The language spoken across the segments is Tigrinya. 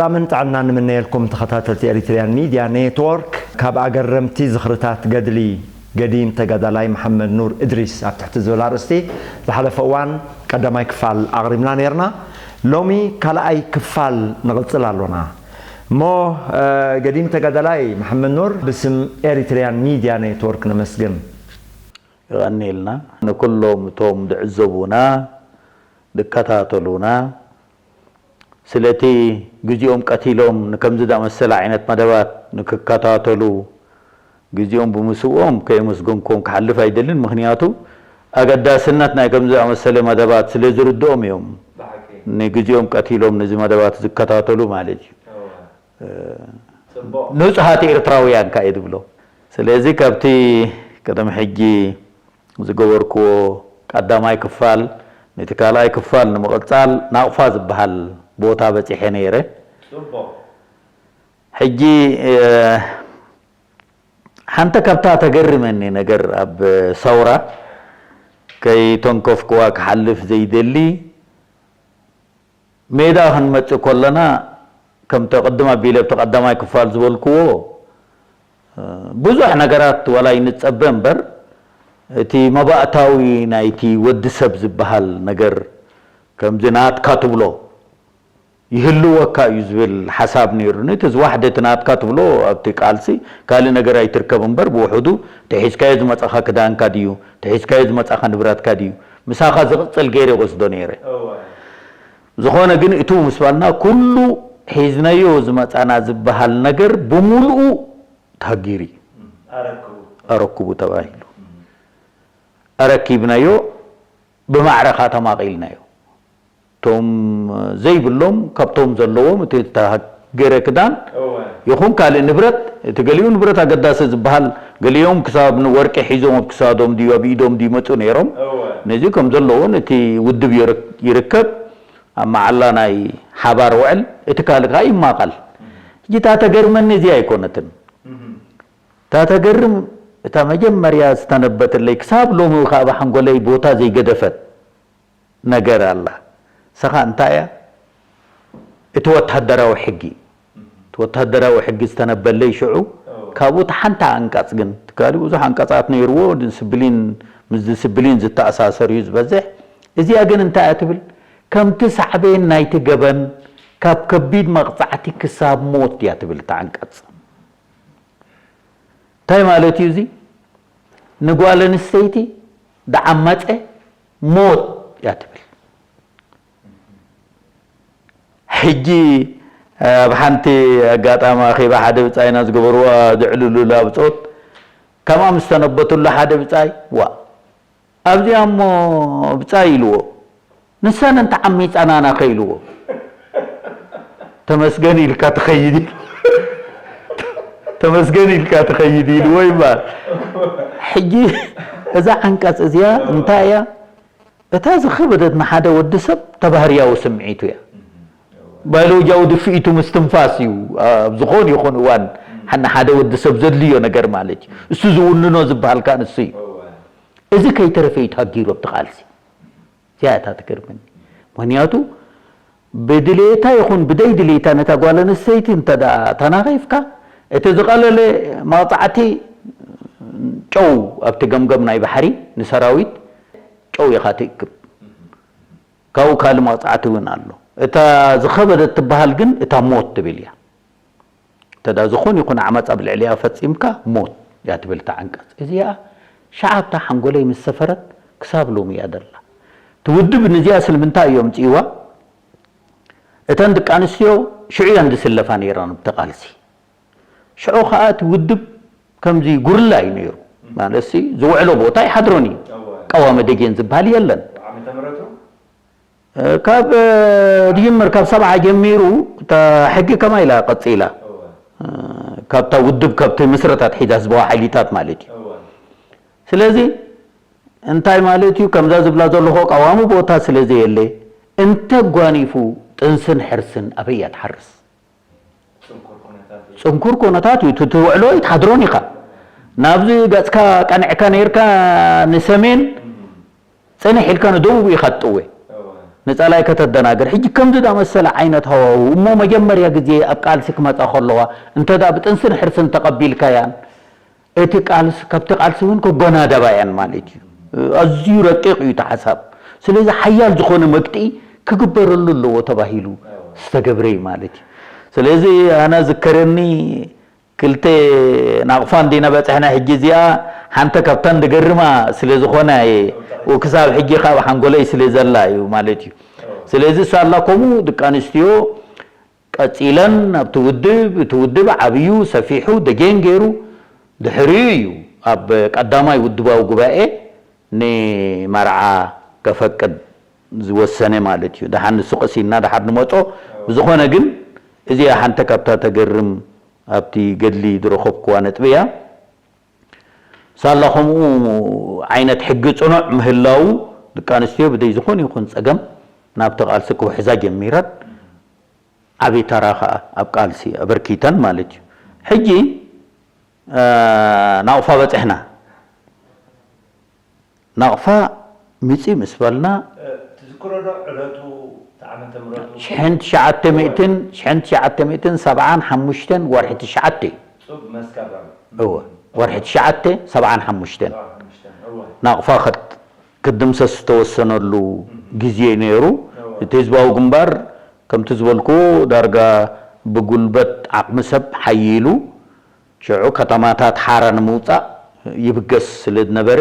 ሰላምን ጥዕናን ንምነየልኩም ተኸታተልቲ ኤሪትሪያን ሚድያ ኔትወርክ። ካብ ኣገረምቲ ዝኽርታት ገድሊ ገዲም ተጋዳላይ መሓመድ ኑር እድሪስ ኣብ ትሕቲ ዝብል ኣርእስቲ ዝሓለፈ እዋን ቀዳማይ ክፋል ኣቕሪብና ነይርና። ሎሚ ካልኣይ ክፋል ንቕጽል ኣሎና። እሞ፣ እ፣ ገዲም ተጋዳላይ መሓመድ ኑር፣ ብስም ኤሪትሪያን ሚድያ ኔትወርክ ነመስግን። የቐንየልና። ንኩሎም እቶም ዝዕዘቡና፣ ዝከታተሉና፣ ስለቲ ግዜኦም ቀቲሎም ንከምዚ ዝኣመሰለ ዓይነት መደባት ንክከታተሉ ግዜኦም ብምስዎም ከየመስገንኩም ክሓልፍ ኣይደልን። ምኽንያቱ ኣገዳስነት ናይ ከምዚ ዝኣመሰለ መደባት ስለ ዝርድኦም እዮም ብሓቂ። ንግዜኦም ቀቲሎም ነዚ መደባት ዝከታተሉ ማለት እዩ። እወ። እ፣ ጽቡቕ። ንጹሃት ኤርትራውያን ከኣ እየ ዝብሎ። ስለዚ ካብቲ ቅድሚ ሕጂ ዝገበርክዎ ቀዳማይ ክፋል ነቲ ካልኣይ ክፋል ንምቕጻል ናቕፋ ዝበሃል ቦታ በጺሐ ነይረ። ጽቡቕ። ሕጂ፣ እ፣ ሓንቲ ካብታ ተገርመኒ ነገር ኣብ ሰውራ ከይተንከፍክዋ ክሓልፍ ዘይደሊ፣ ሜዳ ክንመጽእ ከለና ከምቲ ቅድም ኣቢለ ኣብቲ ቀዳማይ ክፋል ዝበልክዎ፣ እ፣ ብዙሕ ነገራት ዋላ ይንጸበ እምበር፣ እቲ መባእታዊ ናይቲ ወዲ ሰብ ዝበሃል ነገር ከምዚ ናትካ ትብሎ ይህልወካ እዩ ዝብል ሓሳብ ነይሩኒ። እቲ ዝዋሕደ እቲ ናትካ ትብሎ ኣብቲ ቃልሲ ካልእ ነገር ኣይትርከብ እምበር፣ ብውሑዱ ተሒዝካዮ ዝመጻኻ ክዳንካ ድዩ፣ ተሒዝካዮ ዝመጻኻ ንብረትካ ድዩ፣ ምሳኻ ዝቕጽል ገይረ ይወስዶ ነይረ። እወ። ዝኾነ ግን እቱ ምስ በልና ኩሉ ሒዝናዮ ዝመጻና ዝበሃል ነገር ብምሉኡ ተሃጊሩ እዩ። ኣረክቡ። ኣረክቡ ተባሂሉ። ኣረኪብናዮ፣ ብማዕረኻ ተማቒልናዮ። እቶም ዘይብሎም ካብቶም ዘለዎም እቲ ዝተሃገረ ክዳን እወ። ይኹን ካልእ ንብረት፣ እቲ ገሊኡ ንብረት ኣገዳሲ ዝበሃል፣ ገሊኦም ክሳብ ንወርቂ ሒዞም ኣብ ክሳዶም ድዩ ኣብ ኢዶም ድዩ ይመጹ ነይሮም። እወ። ነዚ ከም ዘለዎ ነቲ ውድብ ይርክ-፣ ይርከብ። ኣብ መዓላ ናይ ሓባር ውዕል፣ እቲ ካልእ ከኣ ይማቐል። ሕጂ እታ ተገርመኒ እዚኣ ኣይኮነትን። እም። እታ ተገርም፣ እታ መጀመርያ ዝተነበተለይ፣ ክሳብ ሎሚ ከኣ ብሓንጎለይ ቦታ ዘይገደፈት ነገር ኣላ። ንሳ ከኣ እንታይ እያ? እቲ ወተሃደራዊ ሕጊ። እቲ ወተሃደራዊ ሕጊ ዝተነበለይ ሽዑ፣ እዎ። ካብኡ እታ ሓንቲ ኣንቀጽ ግን፣ እቲ ካልእ ብዙሕ ኣንቀጻት ነይርዎ፣ ዲስፕሊን፣ ምስ ዲስፕሊን ዝተኣሳሰር እዩ ዝበዝሕ። እዚኣ ግን እንታይ እያ ትብል? ከምቲ ሳዕቤን ናይቲ ገበን ካብ ከቢድ መቕጻዕቲ ክሳብ ሞት እያ ትብል እታ ዓንቀጽ። እንታይ ማለት እዩ እዚ? ንጓል ኣንስተይቲ ደዓመጸ ሞት እያ ትብል። ሕጂ ኣብ ሓንቲ ኣጋጣሚ ኣኼባ ሓደ ብጻይና ዝገበርዋ ዘዕልሉላ ብጾት፣ ከምኣ ምስ ተነበትሉ ሓደ ብጻይ፣ "ዋ፣ ኣብዚኣ እሞ ብጻይ" ኢልዎ። "ንሰን እንተ ዓሚጻናና ከ?" ኢልዎ። "ተመስገን ኢልካ ትኸይድ" ኢሉ። "ተመስገን ኢልካ ትኸይድ" ኢልዎ ይበሃል። ሕጂ እዛ ዓንቀጽ እዚኣ እንታይ እያ? እታ ዝኸበደት ንሓደ ወዲ ሰብ ተባህርያዊ ስምዒቱ እያ። ባዮሎጂያዊ ድፍኢቱ ምስትንፋስ እዩ። ኣብ ዝኾነ ይኹን እዋን ንሓደ ወዲ ሰብ ዘድልዮ ነገር ማለት እዩ። እሱ ዝውንኖ ዝበሃል ከኣ ንሱ እዩ። እዚ ከይተረፈ እዩ ተሃጊሩ ኣብቲ ቃልሲ። እዚኣ እታ ትገርመኒ። ምኽንያቱ ብድሌታ ይኹን ብደይ ድሌታ ነታ ጓል ኣንስተይቲ እንተ ደኣ ተናቒፍካ፣ እቲ ዝቐለለ መቕጻዕቲ ጨው ኣብቲ ገምገም ናይ ባሕሪ ንሰራዊት ጨው ኢኻ ትእክብ። ካብኡ ካልእ መቕጻዕቲ እውን ኣሎ። እታ ዝኸበደት ትበሃል ግን እታ ሞት ትብል እያ። እንተ ደኣ ዝኾነ ይኹን ዓመጻ ኣብ ልዕሊኣ ፈጺምካ ሞት እያ ትብል እታ ዓንቀጽ። እዚኣ ሸዓ ኣብታ ሓንጎለይ ምስ ሰፈረት ክሳብ ሎሚ እያ ዘላ። እቲ ውድብ ነዚኣ ስለምንታይ እዩ ኣምጺእዋ? እተን ደቂ ኣንስትዮ ሽዑ እየን ዝስለፋ ነይረን ኣብቲ ቃልሲ። ሽዑ ኸኣ እቲ ውድብ ከምዚ ጉርላ እዩ ነይሩ። ማለትሲ ዝውዕሎ ቦታ ኣይሓድሮን እዩ። እወ። ቀዋሚ ደጀን ዝበሃል የለን። ዓመተ ምህረቱ? እ፣ ካብ፣ እ፣ ዝጅምር ካብ ሰብዓ ጀሚሩ እታ ሕጊ ከማይ ኢላ ቀጺላ። እወ። እ፣ ካብታ ውድብ፣ ካብቲ ምስረታ ኣትሒዛ ህዝባዊ ሓይሊታት ማለት እዩ። እወ። ስለዚ እንታይ ማለት እዩ? ከምዛ ዝብላ ዘለኹ ቀዋሚ ቦታ ስለ ዘየለ፣ እንተ ጓኒፉ ጥንስን ሕርስን ኣበይ እያ ትሓርስ? ጽንኩር ኩነታት እዩ። ጽንኩር ኩነታት እዩ። እቲ ትውዕሎ ኣይትሓድሮን ኢኻ። ናብዚ ገጽካ ቀኒዕካ ነይርካ ንሰሜን፣ እም። ጽንሕ ኢልካ ንደቡብ ኢኻ ትጥወ። እወ። ንጸላኢ ከተደናግር። ሕጂ ከምዚ ዝኣመሰለ ዓይነት ሃዋህው እሞ መጀመርያ ግዜ ኣብ ቃልሲ ክመጻ ከለዋ እንተ ደኣ ብጥንስን ሕርስን ተቐቢልካያን እቲ ቃልሲ፣ ካብቲ ቃልሲ እውን ክጎናደባ እየን ማለት እዩ። ኣዝዩ ረቂቕ እዩ እቲ ሓሳብ። ስለዚ ሓያል ዝኾነ መግጥኢ ክግበረሉ ኣለዎ ተባሂሉ ዝተገብረ እዩ ማለት እዩ። ስለዚ ኣነ ዝከረኒ ክልተ ናቕፋ እንዲና በጽሕና፣ ሕጂ እዚኣ ሓንተ ካብታ እንድገርማ ስለ ዝኾነ እየ፣ ክሳብ ሕጂ ካብ ሓንጎለይ ስለ ዘላ እዩ ማለት እዩ። ስለዚ ሳላ ከምኡ ደቂ ኣንስትዮ ቀጺለን ኣብቲ ውድብ፣ እቲ ውድብ ዓብዩ ሰፊሑ ደጌን ገይሩ ድሕሪኡ እዩ ኣብ ቀዳማይ ውድባዊ ጉባኤ ንመርዓ ከፈቅድ ዝወሰነ ማለት እዩ። ደሓን ንሱ ቀሲና ደሓር ንመጾ። ብዝኾነ ግን እዚኣ ሓንተ ካብታ ተገርም ኣብቲ ገድሊ ዝረኸብክዋ ነጥቢ እያ። ሳላ ከምኡ ዓይነት ሕጊ ጽኑዕ ምህላው ደቂ ኣንስትዮ ብደይ ዝኾነ ይኹን ጸገም ናብቲ ቃልሲ ክውሕዛ ጀሚረን። ዓቢ ተራ ኸኣ ኣብ ቃልሲ ኣበርኪተን ማለት እዩ። ሕጂ ናቕፋ በጽሕና። ናቕፋ ምጺ ምስ በልና ትዝክሮ ዶ ዕለቱ? ዓመተ ምሕረቱ ሽሕን ትሽዓተ ሚእትን ሽሕን ትሽዓተ ሚእትን ሰብዓን ሓሙሽተን ወርሒ ትሽዓተ እዩ። ጹብ መስከረም። እወ፣ ወርሒ ትሽዓተ ሰብዓን ሓሙሽተን ናቕፋ ክድምሰስ ዝተወሰነሉ ግዜ ነይሩ። እቲ ህዝባዊ ግንባር ከምቲ ዝበልኩ ዳርጋ ብጉልበት ዓቕሚ ሰብ ሓይሉ ሽዑ ከተማታት ሓራ ንምውጻእ ይብገስ ስለ ዝነበረ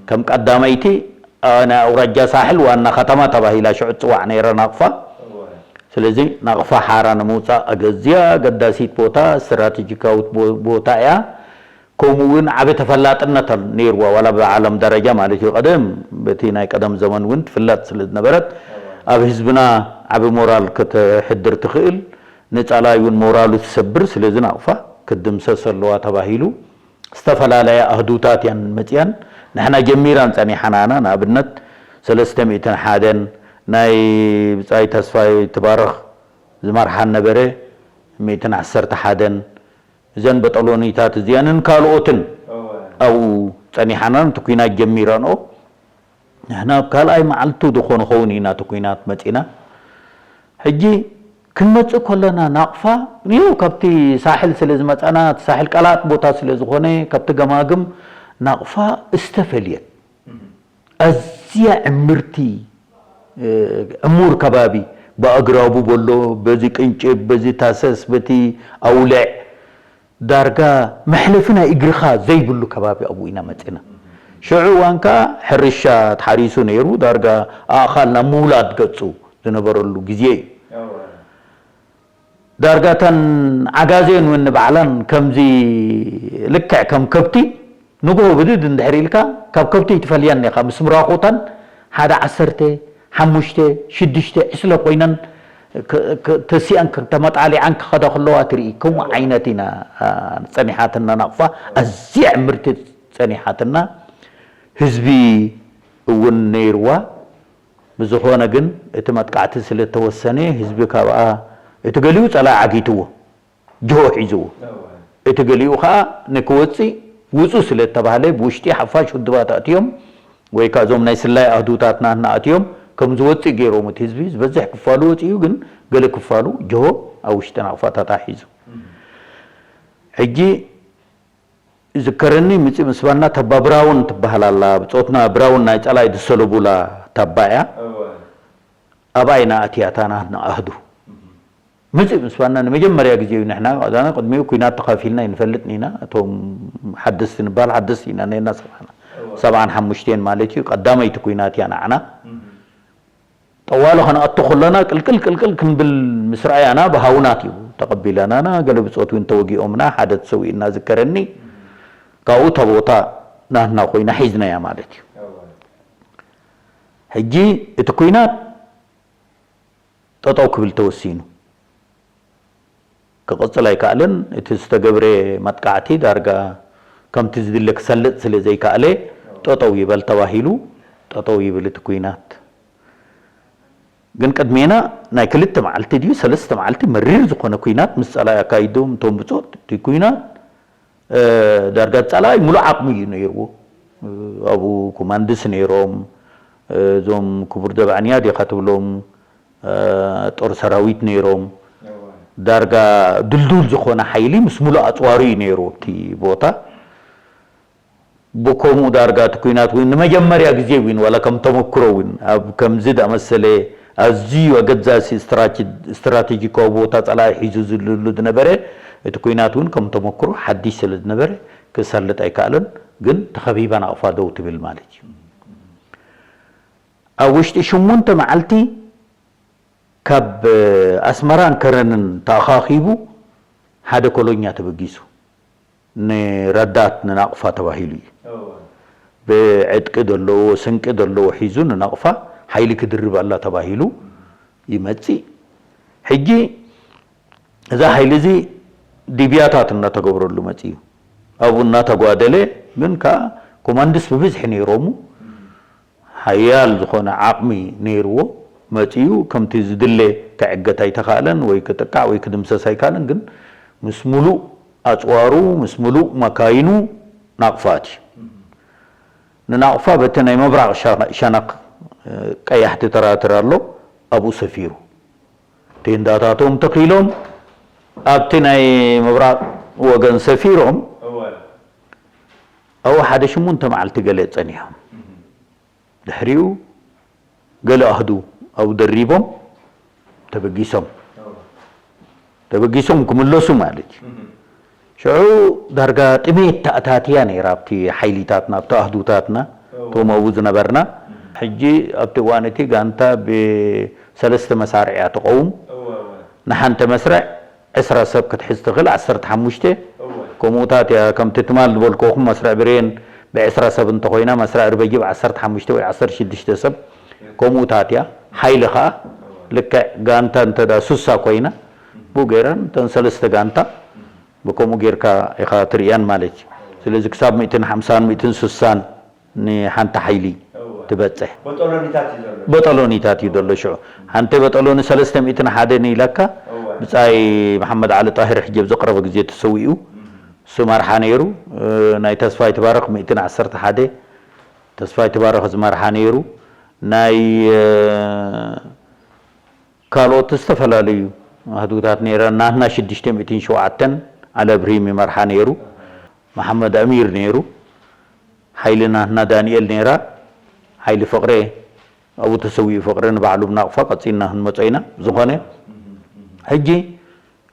ከም ቀዳመይቲ ናይ ኣውራጃ ሳሕል ዋና ከተማ ተባሂላ ሽዑ ትጽዋዕ ነይራ ናቕፋ። ስለዚ ናቕፋ ሓራ ንምውጻእ ኣገዝያ ኣገዳሲት ቦታ፣ ስትራቴጂካዊት ቦታ እያ። ከምኡ እውን ዓቢ ተፈላጥነት ነይርዋ ዋላ ብዓለም ደረጃ ማለት እዩ። ቀደም በቲ ናይ ቀደም ዘመን እውን ትፍለጥ ስለ ዝነበረት ኣብ ህዝብና ዓቢ ሞራል ከተሕድር ትኽእል፣ ንጸላኢ እውን ሞራሉ ትሰብር። ስለዚ ናቕፋ ክትድምሰስ ኣለዋ ተባሂሉ ዝተፈላለያ ኣህዱታት እያን መጽያን። ንሕና ጀሚራን ጸኒሓናና። ንኣብነት ሰለስተ ሚእትን ሓደን ናይ ብጻይ ተስፋይ ትባረኽ ዝመርሓን ነበረ፣ ሚእትን ዓሰርተ ሓደን እዘን በጠሎኒታት እዚኣንን ካልኦትን ኣብኡ ጸኒሓናን እቲ ኲናት ጀሚረንኦ። ንሕና ኣብ ካልኣይ መዓልቱ ዝኾነ ኸውን ኢና እቲ ኲናት መጺና። ሕጂ ክንመጽእ ከለና ናቕፋ ንየው ካብቲ ሳሕል ስለ ዝመጻና፣ እቲ ሳሕል ቀላጥ ቦታ ስለ ዝኾነ፣ ካብቲ ገማግም ናቕፋ እስተፈልየት። ኣዝያ ዕምርቲ፣ ዕሙር ከባቢ፣ ብኣግራቡ በሎ፣ በዚ ቅንጭብ፣ በዚ ታሰስ፣ በቲ ኣውልዕ፣ ዳርጋ መሕለፊ ናይ እግርኻ ዘይብሉ ከባቢ ኣብኡ ኢና መጺና። ሽዑ እዋን ከኣ ሕርሻ ተሓሪሱ ነይሩ፣ ዳርጋ ኣእኻል ናብ ምውላድ ገጹ ዝነበረሉ ግዜ እዩ። ዳርጋ እተን ዓጋዜን እውን ንባዕላን ከምዚ ልክዕ ከም ከብቲ ንግሆ ብድድ እንድሕር ኢልካ ካብ ከብቲ ኣይትፈልያን ኢኻ። ምስ ምራኹተን ሓደ ዓሰርተ፣ ሓሙሽተ፣ ሽዱሽተ ዕስለ ኮይነን ክ-፣ ክ-፣ ተሲኣን ክ-፣ ተመጣሊዓን ክኸዳ ከለዋ ትርኢ። ከምኡ ዓይነት ኢና፣ አ፣ ጸኒሓትና ናቕፋ። ኣዝያ ዕምርቲ ጸኒሓትና። ህዝቢ እውን ነይርዋ። ብዝኾነ ግን እቲ መጥቃዕቲ ስለ እተወሰነ ህዝቢ ካብኣ እቲ ገሊኡ ጸላኢ ዓጊትዎ። ጅሆ ሒዝዎ። እቲ ገሊኡ ኸኣ ንክወጽእ ውጹ ስለ እተባህለ ብውሽጢ ሓፋሽ ውድባት ኣእትዮም ወይ ከኣ እዞም ናይ ስላይ ኣህዱታት ናትና ኣእትዮም ከም ዝወጽእ ገይሮም። እቲ ህዝቢ ዝበዝሕ ክፋሉ ወጺኡ፣ ግን ገለ ክፋሉ ጅሆ ኣብ ውሽጢ ናቕፋ ተታሒዙ። ሕጂ ይዝከረኒ ምጽእ ምስ በልና ተባ ብራውን ትበሃል ኣላ። ብጾትና ብራውን ናይ ጸላይ ዝሰለቡላ ተባ እያ። ኣብኣ ኢና ኣትያታ ናትና ኣህዱ። ምጽእ ምስ በልና ንመጀመርያ ግዜ እዩ። ንሕና ቀዳና ቅድሚኡ ኲናት ተኻፊልና ኣይንፈልጥን ኢና። እቶም ሓደስቲ ንበሃል ሓደስቲ ኢና ነርና፣ ሰብዓና። ሰብዓን ሓሙሽተን ማለት እዩ። ቀዳመይቲ ኲናት እያ ንዓና። ጠዋሊ ከነኣቱ ከለና ቅልቅል ቅልቅል ክንብል ምስ ረኣያና ብሃውናት እዩ ተቐቢለናና። ገለ ብጾት እውን ተወጊኦምና፣ ሓደ ተሰዊኡና ዝከረኒ። ካብኡ እታ ቦታ ናትና ኮይና ሒዝናያ ማለት እዩ። ሕጂ እቲ ኲናት ጠጠው ክብል ተወሲኑ። ክቕጽል ኣይከኣለን። እቲ ዝተገብረ መጥቃዕቲ ዳርጋ ከምቲ ዝድለ ክሰልጥ ስለ ዘይከኣለ፣ ጠጠው ይበል ተባሂሉ፣ ጠጠው ይብል እቲ ኲናት። ግን ቅድሜና ናይ ክልተ መዓልቲ ድዩ ሰለስተ መዓልቲ መሪር ዝኾነ ኲናት ምስ ጸላኢ ኣካይዶም እቶም ብጾት። እቲ ኲናት፣ እ፣ ዳርጋ ጸላኢ ሙሉእ ዓቕሚ እዩ ነይርዎ። እ፣ ኣብኡ ኮማንድስ ነይሮም፣ እዞም ክቡር ዘብዓንያ ዲኻ ትብሎም ጦር ሰራዊት ነይሮም። ዳርጋ ድልዱል ዝኾነ ሓይሊ ምስ ሙሉእ ኣፅዋሩ እዩ ነይሩ ኣብቲ ቦታ። ብከምኡ ዳርጋ እቲ ኩናት እውን ንመጀመርያ ግዜ እውን ዋላ ከም ተመክሮ እውን ኣብ ከምዚ ዝኣመሰለ ኣዝዩ ኣገዳሲ ስትራቴጂካዊ ቦታ ፀላኢ ሒዙ ዝልሉ ዝነበረ እቲ ኩናት እውን ከም ተመክሮ ሓድሽ ስለ ዝነበረ ክሳለጥ ኣይከኣለን። ግን ተኸቢባ ናቕፋ ደው ትብል ማለት እዩ። ኣብ ውሽጢ ሽሙንተ መዓልቲ ካብ ኣስመራን ከረንን ተኣኻኺቡ ሓደ ኮሎኛ ተበጊሱ ንረዳት ንናቕፋ ተባሂሉ እዩ። ብዕጥቂ ዘለዎ ስንቂ ዘለዎ ሒዙ ንናቕፋ ሓይሊ ክድርብ ኣላ ተባሂሉ ይመጽእ። ሕጂ እዛ ሓይሊ እዚ ዲብያታት እናተገብረሉ መጽኡ ኣብኡ እናተጓደለ ግን ከዓ ኮማንድስ ብብዝሒ ነይሮሙ ሓያል ዝኾነ ዓቕሚ ነይርዎ መጺኡ ከምቲ ዝድለ ክዕገት ኣይተኻእለን ወይ ክጥቃዕ ወይ ክድምሰስ ኣይካልን ግን ምስ ሙሉእ ኣፅዋሩ ምስ ሙሉእ መካይኑ ናቕፋ ኣትዩ። ንናቕፋ በቲ ናይ ምብራቕ ሸነኽ ቀያሕቲ ተራትር ኣሎ ኣብኡ ሰፊሩ ቴንዳታቶም ተኺሎም ኣብቲ ናይ ምብራቕ ወገን ሰፊሮም ኣብኡ ሓደ ሽሙንተ መዓልቲ ገለ ፀኒሖም። ድሕሪኡ ገለ ኣህዱ ኣብኡ ደሪቦም ተበጊሶም ተበጊሶም ክምለሱ ማለት እዩ። ሽዑ ዳርጋ ጥሜት ተኣታትያ ነይራ ኣብቲ ሓይሊታትና ኣብቲ ኣህዱታትና እቶም ኣብኡ ዝነበርና። ሕጂ ኣብቲ እዋን እቲ ጋንታ ብሰለስተ መሳርዕ እያ ትቐውም። ንሓንቲ መስርዕ ዕስራ ሰብ ክትሕዝ ትኽእል ዓሰርተ ሓሙሽተ ከምኡታት እያ። ከምቲ ትማል ዝበልክኹም መስርዕ ብሬን ብዕስራ ሰብ እንተኾይና መስርዕ ርበጊብ ዓሰርተ ሓሙሽተ ወይ ዓሰርተ ሽዱሽተ ሰብ ከምኡታት እያ። ሓይሊ ኸዓ ልክዕ ጋንታ እንተ ሱሳ ኮይና ብኡ ገይረን እተን ሰለስተ ጋንታ ብከምኡ ጌርካ ኢኻ ትርእያን ማለት እዩ። ስለዚ ክሳብ ሚእትን ሓምሳን ሚእትን ስሳን ንሓንቲ ሓይሊ ትበፅሕ። በጠሎኒታት እዩ ዘሎ ሽዑ ሓንቲ በጠሎኒ ሰለስተ ሚእትን ሓደን ኢላካ ብፃይ መሓመድ ዓሊ ጣሂር ሕጂ ኣብ ዝቐረበ ግዜ ተሰዊኡ እሱ መርሓ ነይሩ። ናይ ተስፋይ ትባረኽ ሚእትን ዓሰርተ ሓደ ተስፋይ ትባረኽ ዝመርሓ ነይሩ። ናይ ካልኦት ዝተፈላለዩ ኣህዱታት ነይረን ናትና ሽዱሽተ ሚእትን ሸውዓተን ዓሊ ኣብርሂም ይመርሓ ነይሩ። መሓመድ ኣሚር ነይሩ። ሓይሊ ናትና ዳንኤል ነይራ። ሓይሊ ፍቕሬ ኣብኡ ተሰዊኡ ፍቕሬ ንባዕሉ ብናቕፋ ቀፂልና ክንመፆ ኢና። ዝኾነ ሕጂ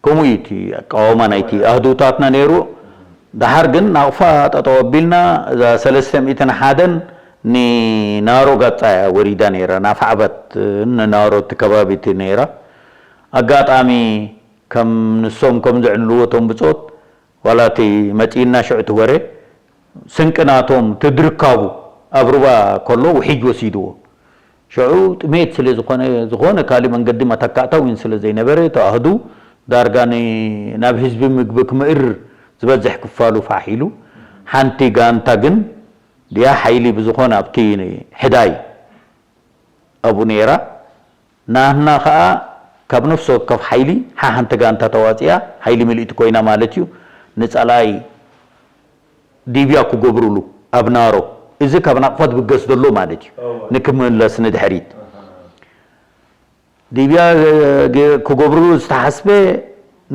ከምኡ እዩ እቲ ኣቃውማ ናይቲ ኣህዱታትና ነይሩ። ደሓር ግን ናቕፋ ጠጠው ኣቢልና እዛ ሰለስተ ሚእትን ሓደን ንናሮ ጋፃ እያ ወሪዳ ነይራ ናፍዓበት ንናሮ እቲ ከባቢ እቲ ነይራ። ኣጋጣሚ ከም ንሶም ከም ዘዕልልዎ እቶም ብፆት ዋላ እቲ መፂእና ሽዑ እቲ ወረ ስንቂ ናቶም ትድርካቡ ኣብ ሩባ ከሎ ውሒጅ ወሲድዎ። ሽዑ ጥሜት ስለ ዝኾነ ዝኾነ ካሊእ መንገዲ መተካእታ እውን ስለ ዘይነበረ ተኣህዱ ዳርጋ ናብ ህዝቢ ምግቢ ክምእር ዝበዝሕ ክፋሉ ፋሕ ኢሉ ሓንቲ ጋንታ ግን ድያ ሓይሊ ብዝኾነ ኣብቲ ሕዳይ ኣብኡ ነይራ ናህና ኸኣ ካብ ነፍሲ ወከፍ ሓይሊ ሓሓንቲ ጋንታ ተዋፂኣ ሓይሊ ምልእቲ ኮይና ማለት እዩ ንፀላኢ ዲብያ ክገብሩሉ ኣብ ናሮ እዚ ካብ ናቕፋ ትብገስ ዘሎ ማለት እዩ ንክምለስ ንድሕሪት ዲብያ ክገብሩሉ ዝተሓስበ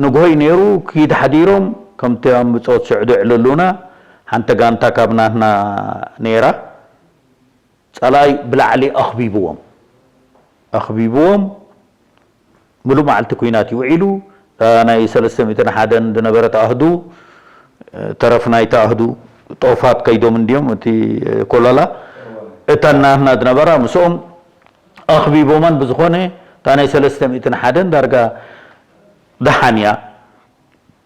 ንግሆይ ነይሩ ኪድ ሓዲሮም ከምቲ ኣምብፆት ሽዕዶ ዕለሉና ሓንቲ ጋንታ ካብ ናትና ነይራ ፀላኢ ብላዕሊ ኣኽቢብዎም ኣኽቢብዎም ምሉእ መዓልቲ ኩናት እዩ ውዒሉ ናይ ሰለስተ ሚእትን ሓደን ዝነበረ ተኣህዱ ተረፍ ናይ ተኣህዱ ጦፋት ከይዶም እንድዮም እቲ ኮለላ እተን ናትና ዝነበራ ምስኦም ኣኽቢቦመን ብዝኾነ እታ ናይ ሰለስተ ሚእትን ሓደን ዳርጋ ደሓን እያ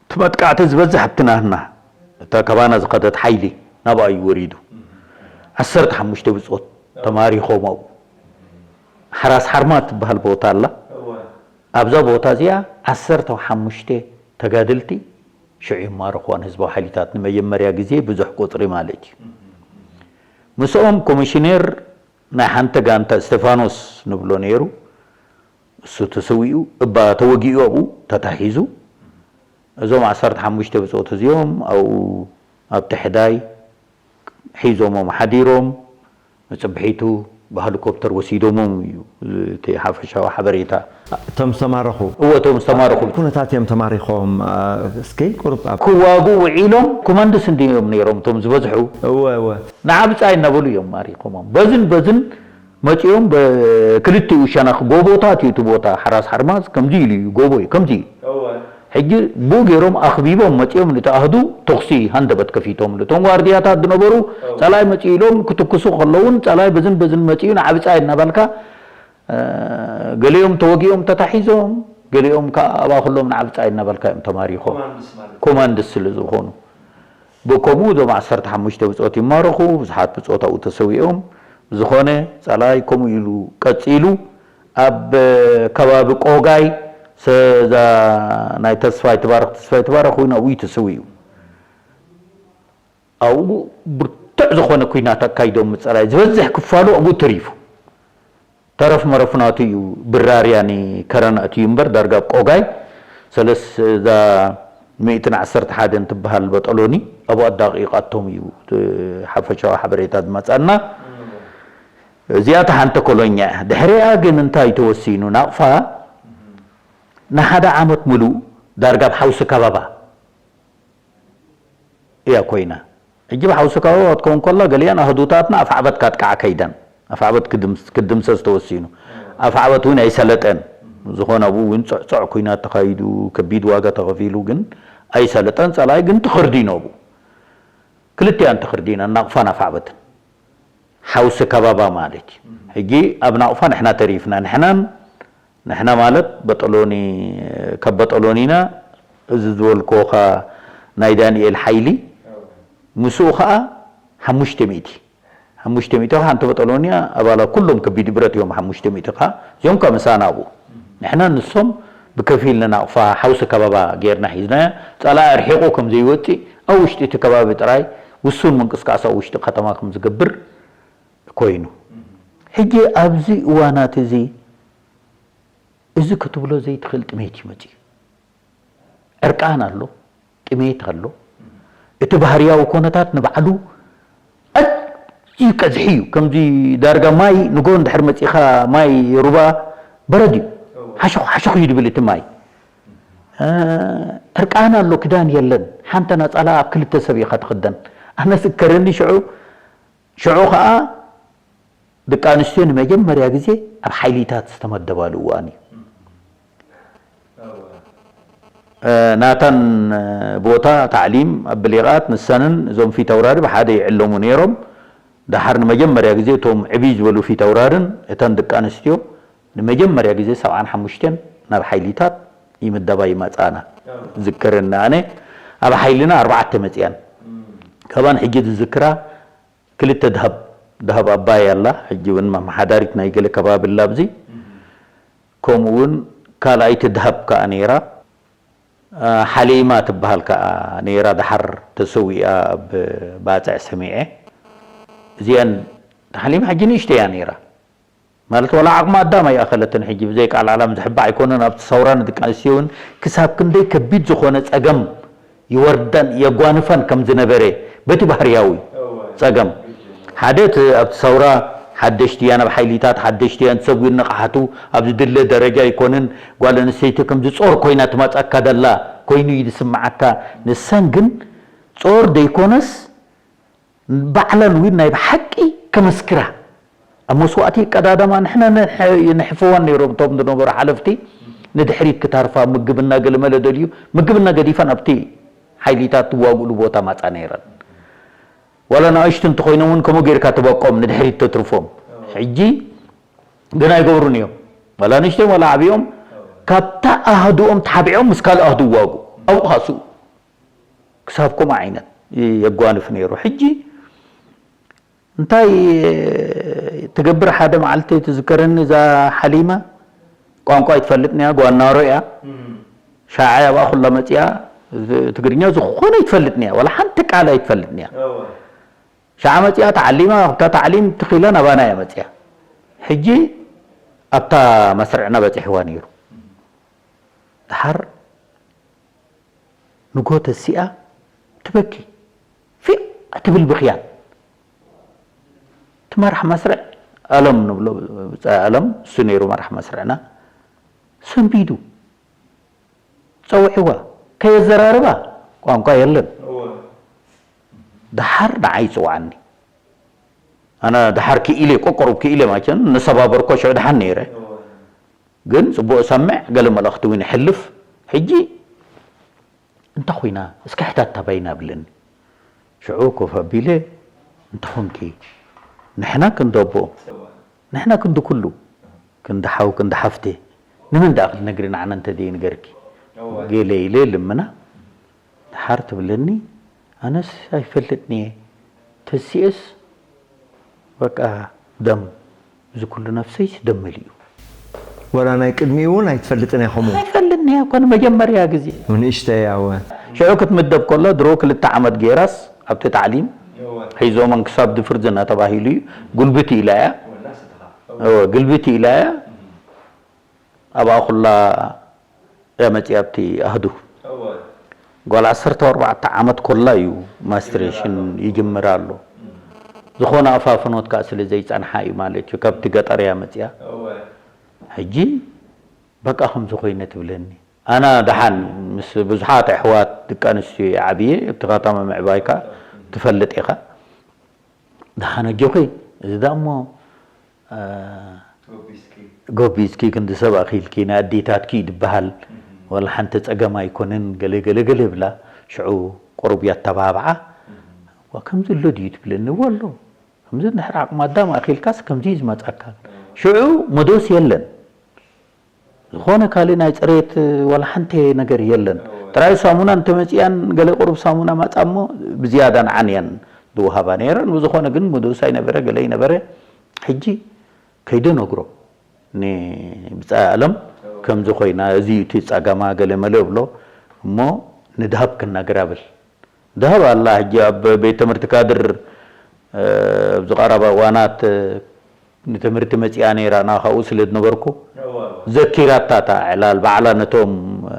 እቲ መጥቃዕቲ ዝበዝሕ ኣብቲ ናህና እታ ካባና ዝኸደት ሓይሊ ናብኣ እዩ ወሪዱ ዓሰርተ ሓሙሽተ ብጾት ተማሪኾም ኣብኡ ሓራስ ሓርማ ትበሃል ቦታ ኣላ ኣብዛ ቦታ እዚኣ ዓሰርተ ሓሙሽተ ተጋደልቲ ሽዑ ይማረኽዋ ንህዝባዊ ሓይልታት ንመጀመርያ ግዜ ብዙሕ ቁፅሪ ማለት እዩ ምስኦም ኮሚሽነር ናይ ሓንቲ ጋንታ እስቴፋኖስ ንብሎ ነይሩ እሱ ተሰዊኡ እባ ተወጊኡ ኣብኡ ተታሒዙ እዞም ዓሰርተ ሓሙሽተ ብጾት እዚኦም ኣብኡ ኣብቲ ሕዳይ ሒዞሞም ሓዲሮም ንጽብሒቱ ብሃሊኮፕተር ወሲዶሞም እዩ እቲ ሓፈሻዊ ሓበሬታ። እቶም ዝተማረኹ እወ እቶም ዝተማረኹ ኩነታት እዮም ተማሪኾም። እስኪ ቁርብ ኣብ ክዋጉ ውዒሎም ኮማንድስ እንዲዮም ነይሮም እቶም ዝበዝሑ። እወ እወ ንዓብፃይ እናበሉ እዮም ማሪኾሞም። በዝን በዝን መፂኦም በክልቲኡ ሸነኽ ጎቦታት እዩ እቲ ቦታ። ሓራስ ሓርማዝ ከምዚ ኢሉ እዩ፣ ጎቦ እዩ ከምዚ እዩ። ሕጂ ቡ ገይሮም ኣኽቢቦም መፂኦም ንተኣህዱ ተኹሲ ሃንደበት ከፊቶም። እቶም ዋርድያታት ዝነበሩ ፀላይ መፂኡ ኢሎም ክትኩሱ ከለውን ፀላይ በዝን በዝን መፂኡ ንዓብፃይ እናበልካ ገሊኦም ተወጊኦም ተታሒዞም፣ ገሊኦም ከዓ ኣብኣ ከሎም ንዓብፃይ እናበልካ እዮም ተማሪኾም። ኮማንድስ ስለ ዝኾኑ ብከምኡ እዞም ዓሰርተ ሓሙሽተ ብፆት ይማረኹ፣ ብዙሓት ብፆት ኣብኡ ተሰዊኦም። ዝኾነ ፀላኢ ከምኡ ኢሉ ቀፂሉ ኣብ ከባቢ ቆጋይ ሰዛ ናይ ተስፋይ ትባረኽ ተስፋይ ትባረኽ ኮይኑ ኣብኡ ተሰዊኡ። ኣብኡ ብርቱዕ ዝኾነ ኩናት ኣካይዶም ምፀላይ ዝበዝሕ ክፋሉ ኣብኡ ተሪፉ። ተረፍ መረፍ ናቱ እዩ ብራርያ ንከረን ኣእትዩ እምበር ዳርጋ ኣብ ቆጋይ ሰለስ እዛ ሚእትን ዓሰርተ ሓደን ትበሃል በጠሎኒ ኣብኡ ኣዳቂቃቶም እዩ እቲ ሓፈሻዊ ሓበሬታ ዝመፀና። እዚኣ እታ ሓንቲ ኮሎኛ እያ። ድሕሪኣ ግን እንታይ ተወሲኑ ናቕፋ ንሓደ ዓመት ሙሉእ ዳርጋ ኣብ ሓውሲ ከባባ እያ ኮይና። ሕጂ ብሓውሲ ከባቢ ክትከውን ከላ ገሊኣን ኣህዱታትና ኣፍዓበት ካጥቃዓ ከይደን ኣፍዓበት ክድምሰስ ተወሲኑ። ኣፍዓበት እውን ኣይሰለጠን። ዝኾነ ኣብኡ እውን ፅዕፅዕ ኩናት ተኻይዱ ከቢድ ዋጋ ተኸፊሉ ግን ኣይሰለጠን ፀላኢ ግን ተኸርዲኑ ኣብኡ። ክልቲኣን ተኸርዲና ናቕፋን ኣፍዓበትን ሓውሲ ከባባ ማለት እዩ። ሕጂ ኣብ ናቕፋ ንሕና ተሪፍና ንሕናን ንሕና ማለት በጠሎኒ ካብ በጠሎኒና እዚ ዝበልኮኻ ናይ ዳንኤል ሓይሊ ምስኡ ከዓ ሓሙሽተ ሚእቲ ሓሙሽተ ሚእቲ ከዓ ሓንቲ በጠሎንያ ኣባላ ኩሎም ከቢድ ብረት እዮም ሓሙሽተ ሚእቲ ከዓ እዚኦም ከዓ ምሳና ኣብኡ ንሕና ንሶም ብከፊል ንናቕፋ ሓውሲ ከባባ ጌርና ሒዝናያ ፀላኢ ኣርሒቑ ከም ዘይወፅእ ኣብ ውሽጢ እቲ ከባቢ ጥራይ ውሱን ምንቅስቃስ ኣብ ውሽጢ ከተማ ከም ዝገብር ኮይኑ ሕጂ ኣብዚ እዋናት እዚ እዚ ክትብሎ ዘይትኽእል ጥሜት እዩ መፅዩ። ዕርቃን ኣሎ፣ ጥሜት ኣሎ። እቲ ባህርያዊ ኮነታት ንባዕሉ ኣዝዩ ቀዝሒ እዩ። ከምዚ ዳርጋ ማይ ንጎ እንድሕር መፂኻ ማይ ሩባ በረድ እዩ። ሓሸኹ ሓሸኹ እዩ ድብል እቲ ማይ። ዕርቃን ኣሎ፣ ክዳን የለን። ሓንቲ ነፀላ ኣብ ክልተ ሰብ ኢኻ ትኽደን። ኣነ ዝከረኒ ሽዑ ሽዑ ኸዓ ደቂ ኣንስትዮ ንመጀመርያ ግዜ ኣብ ሓይሊታት ዝተመደባሉ እዋን እዩ። ናታን ቦታ ታዕሊም ኣብ ብሊቓት ንሰንን እዞም ፊት ኣውራሪ ብሓደ ይዕለሙ ነይሮም። ደሓር ንመጀመርያ ግዜ እቶም ዕብይ ዝበሉ ፊት ኣውራርን እተን ደቂ ኣንስትዮ ንመጀመርያ ግዜ ሰብዓን ሓሙሽተን ናብ ሓይሊታት ይምደባ ይመፃና። ዝከረኒ ኣነ ኣብ ሓይልና ኣርባዕተ መፅያን ካባን ሕጂ ዝዝክራ ክልተ ደሃብ ደሃብ ኣባይ ኣላ ሕጂ እውን መመሓዳሪት ናይ ገለ ከባቢ ኣላ ኣብዚ ከምኡ እውን ካልኣይቲ ደሃብ ከዓ ነይራ ሓሊማ ትበሃል ከዓ ነይራ ደሓር ተሰዊኣ ኣብ ባፅዕ ሰሚዐ እዚኣን ሓሊማ ሕጂ ንእሽተ እያ ነይራ ማለት ዋላ ዓቕሚ ኣዳም ኣይኣኸለትን ሕጂ ብዘይ ቃል ዓላም ዝሕባእ ኣይኮነን ኣብቲ ሰውራ ንደቂ ኣንስትዮ እውን ክሳብ ክንደይ ከቢድ ዝኾነ ፀገም ይወርደን የጓንፈን ከም ዝነበረ በቲ ባህርያዊ ፀገም ሓደ እቲ ኣብቲ ሰውራ ሓደሽቲ እያ ናብ ሓይሊታት ሓደሽቲ እያ ንሰብ ንቕሓቱ ኣብ ዝድለ ደረጃ ኣይኮንን ጓል ኣንስተይቲ ከምዚ ጾር ኮይና ትመፀካ ደላ ኮይኑ እዩ ዝስምዓካ ንሰን ግን ጾር ደይኮነስ ባዕለን እውን ናይ ብሓቂ ከመስክራ ኣብ መስዋእቲ ይቀዳደማ ንሕና ንሕፍወን ነይሮም እቶም ዝነበሩ ሓለፍቲ ንድሕሪት ክታርፋ ምግብና ገለመለ ደልዩ ምግብና ገዲፈን ኣብቲ ሓይሊታት ትዋግእሉ ቦታ ማፃ ነይረን ዋላ ንኣሽቱ እንተኮይኖም እውን ከምኡ ጌርካ ትበቆም ንድሕሪት ተትርፎም ሕጂ ግን ኣይገብሩን እዮም ዋላ ንእሽቶም ዋላ ዓብዮም ካብታ ኣህድኦም ተሓቢዖም ምስ ካልእ ኣህዱ ይዋግኡ ኣብኡ ካስኡ ክሳብ ከምኡ ዓይነት የጓንፍ ነይሩ ሕጂ እንታይ ትገብር ሓደ መዓልቲ ትዝከረኒ እዛ ሓሊማ ቋንቋ ኣይትፈልጥን እያ ጓናሮ እያ ሻዓ ኣብኣ ኩላ መፅያ ትግርኛ ዝኾነ ኣይትፈልጥን እያ ዋላ ሓንቲ ቃል ኣይትፈልጥን እያ ሻዓ መፅያ ተዓሊማ ኣብታ ታዕሊም ትኺላ ናባና እያ መፅያ ሕጂ ኣብታ መስርዕና በፂሕዋ ነይሩ ድሓር ንጎ ተሲኣ ትበኪ ፊዕ ትብል ብኽያት ትመራሕ መስርዕ ኣለም ንብሎ፣ ብጻይ ኣለም እሱ ነይሩ መራሕ መስርዕና። ሰንቢዱ ጸውዕዋ፣ ከየዘራርባ ቋንቋ የለን። ደሓር ንዓይ ይጽውዓኒ። ኣነ ደሓር ክኢለ፣ ቆቆሩብ ክኢለ ማቸን ንሰባበርኮ ሽዑ ደሓን ነይረ። ግን ጽቡቕ ሰምዕ፣ ገለ መልእኽቲ እውን ይሕልፍ። ሕጂ እንተ ኾይና እስከ ሕታት ታባይና ብለኒ። ሽዑ ኮፍ ኣቢለ፣ እንተ ኾንኪ ንሕና ክንደቦ፣ ንሕና ክንዲ ኩሉ፣ ክንዲ ሓው፣ ክንዲ ሓፍቲ፣ ንመን ደኣ ክትነግሪ ንዓና እንተ ደይ ንገርኪ? ገለ ኢለ ልምና፣ ደሓር ትብለኒ፣ ኣነስ ኣይፈልጥን እየ፣ ተሲኤስ በቃ ደም፣ እዚ ኩሉ ነፍሰይስ ደም መሊኡ። ወላ ናይ ቅድሚኡ እውን ኣይትፈልጥን እያ ከምኡ? ኣይፈልጥን እያ እኮ፣ ንመጀመርያ ግዜ። ንእሽተይ እያ እወ። ሽዑ ክትምደብ ከሎ ድሮ ክልተ ዓመት ገይራስ ኣብቲ ታዕሊም ሒዞመን ክሳብ ድፍርዝና ተባሂሉ እዩ። ጉልብቲ ኢላ እያ። እወ፣ ግልብቲ ኢላ እያ። ኣብኣ ኩላ እያ መፂኣ ኣብቲ ኣህዱ። ጓል ዓሰርተ ኣርባዕተ ዓመት ኮላ እዩ ማስትሬሽን ይጅምር ኣሎ። ዝኾነ ኣፋፍኖት ከዓ ስለ ዘይፀንሓ እዩ ማለት እዩ። ካብቲ ገጠር እያ መፂኣ። ሕጂ በቃ ከምዚ ኮይነ ትብለኒ። ኣና ደሓን ምስ ብዙሓት ኣሕዋት ደቂ ኣንስትዮ እየ ዓብየ፣ ኣብቲ ከተማ ምዕባይ ከዓ ትፈልጥ ኢኻ። ደሓን ኣጆኺ፣ እዚ ደኣ እሞ፣ እ፣ ጎቢዝኪ ክንዲ ሰብ ኣኺልኪ፣ ናይ ኣዴታትኪ እዩ ዝበሃል፣ ዋላ ሓንቲ ጸገም ኣይኮነን፣ ገለ ገለ ገለ ይብላ። ሽዑ ቁሩብ የተባብዓ። ዋ፣ ከምዚ ኣሎ ድዩ ትብለኒ? እወ ኣሎ። ከምዚ እንድሕር ዓቕሚ ኣዳም ኣኺልካስ ከምዚ እዩ ዝመጻካ። ሽዑ መዶስ የለን። ዝኾነ ካልእ ናይ ጽሬት ዋላ ሓንቲ ነገር የለን። ጥራይ ሳሙና እንተመጺኣን ገለ ቁሩብ ሳሙና ማጻ እሞ ብዝያዳ ንዓን እየን ዝወሃባ ነይረን። ብዝኾነ ግን መዶስ ኣይነበረ፣ ገለ ኣይነበረ። ሕጂ ከይደ ነግሮ ንብጻይ ኣለም ከምዚ ኮይና፣ እዚ እዩ እቲ ጸገማ፣ ገለ መለ እብሎ እሞ ንድሃብ ክናገር ኣብል። ደሃብ ኣላ ሕጂ ኣብ ቤት ትምህርቲ ካድር፣ እ፣ ኣብዚ ቀረባ እዋናት፣ እ፣ ንትምህርቲ መጺኣ ነይራ፣ ኣና ካብኡ ስለ ዝነበርኩ እወ፣ እወ። ዘኪራታ እታ ዕላል ባዕላ ነቶም፣ እ፣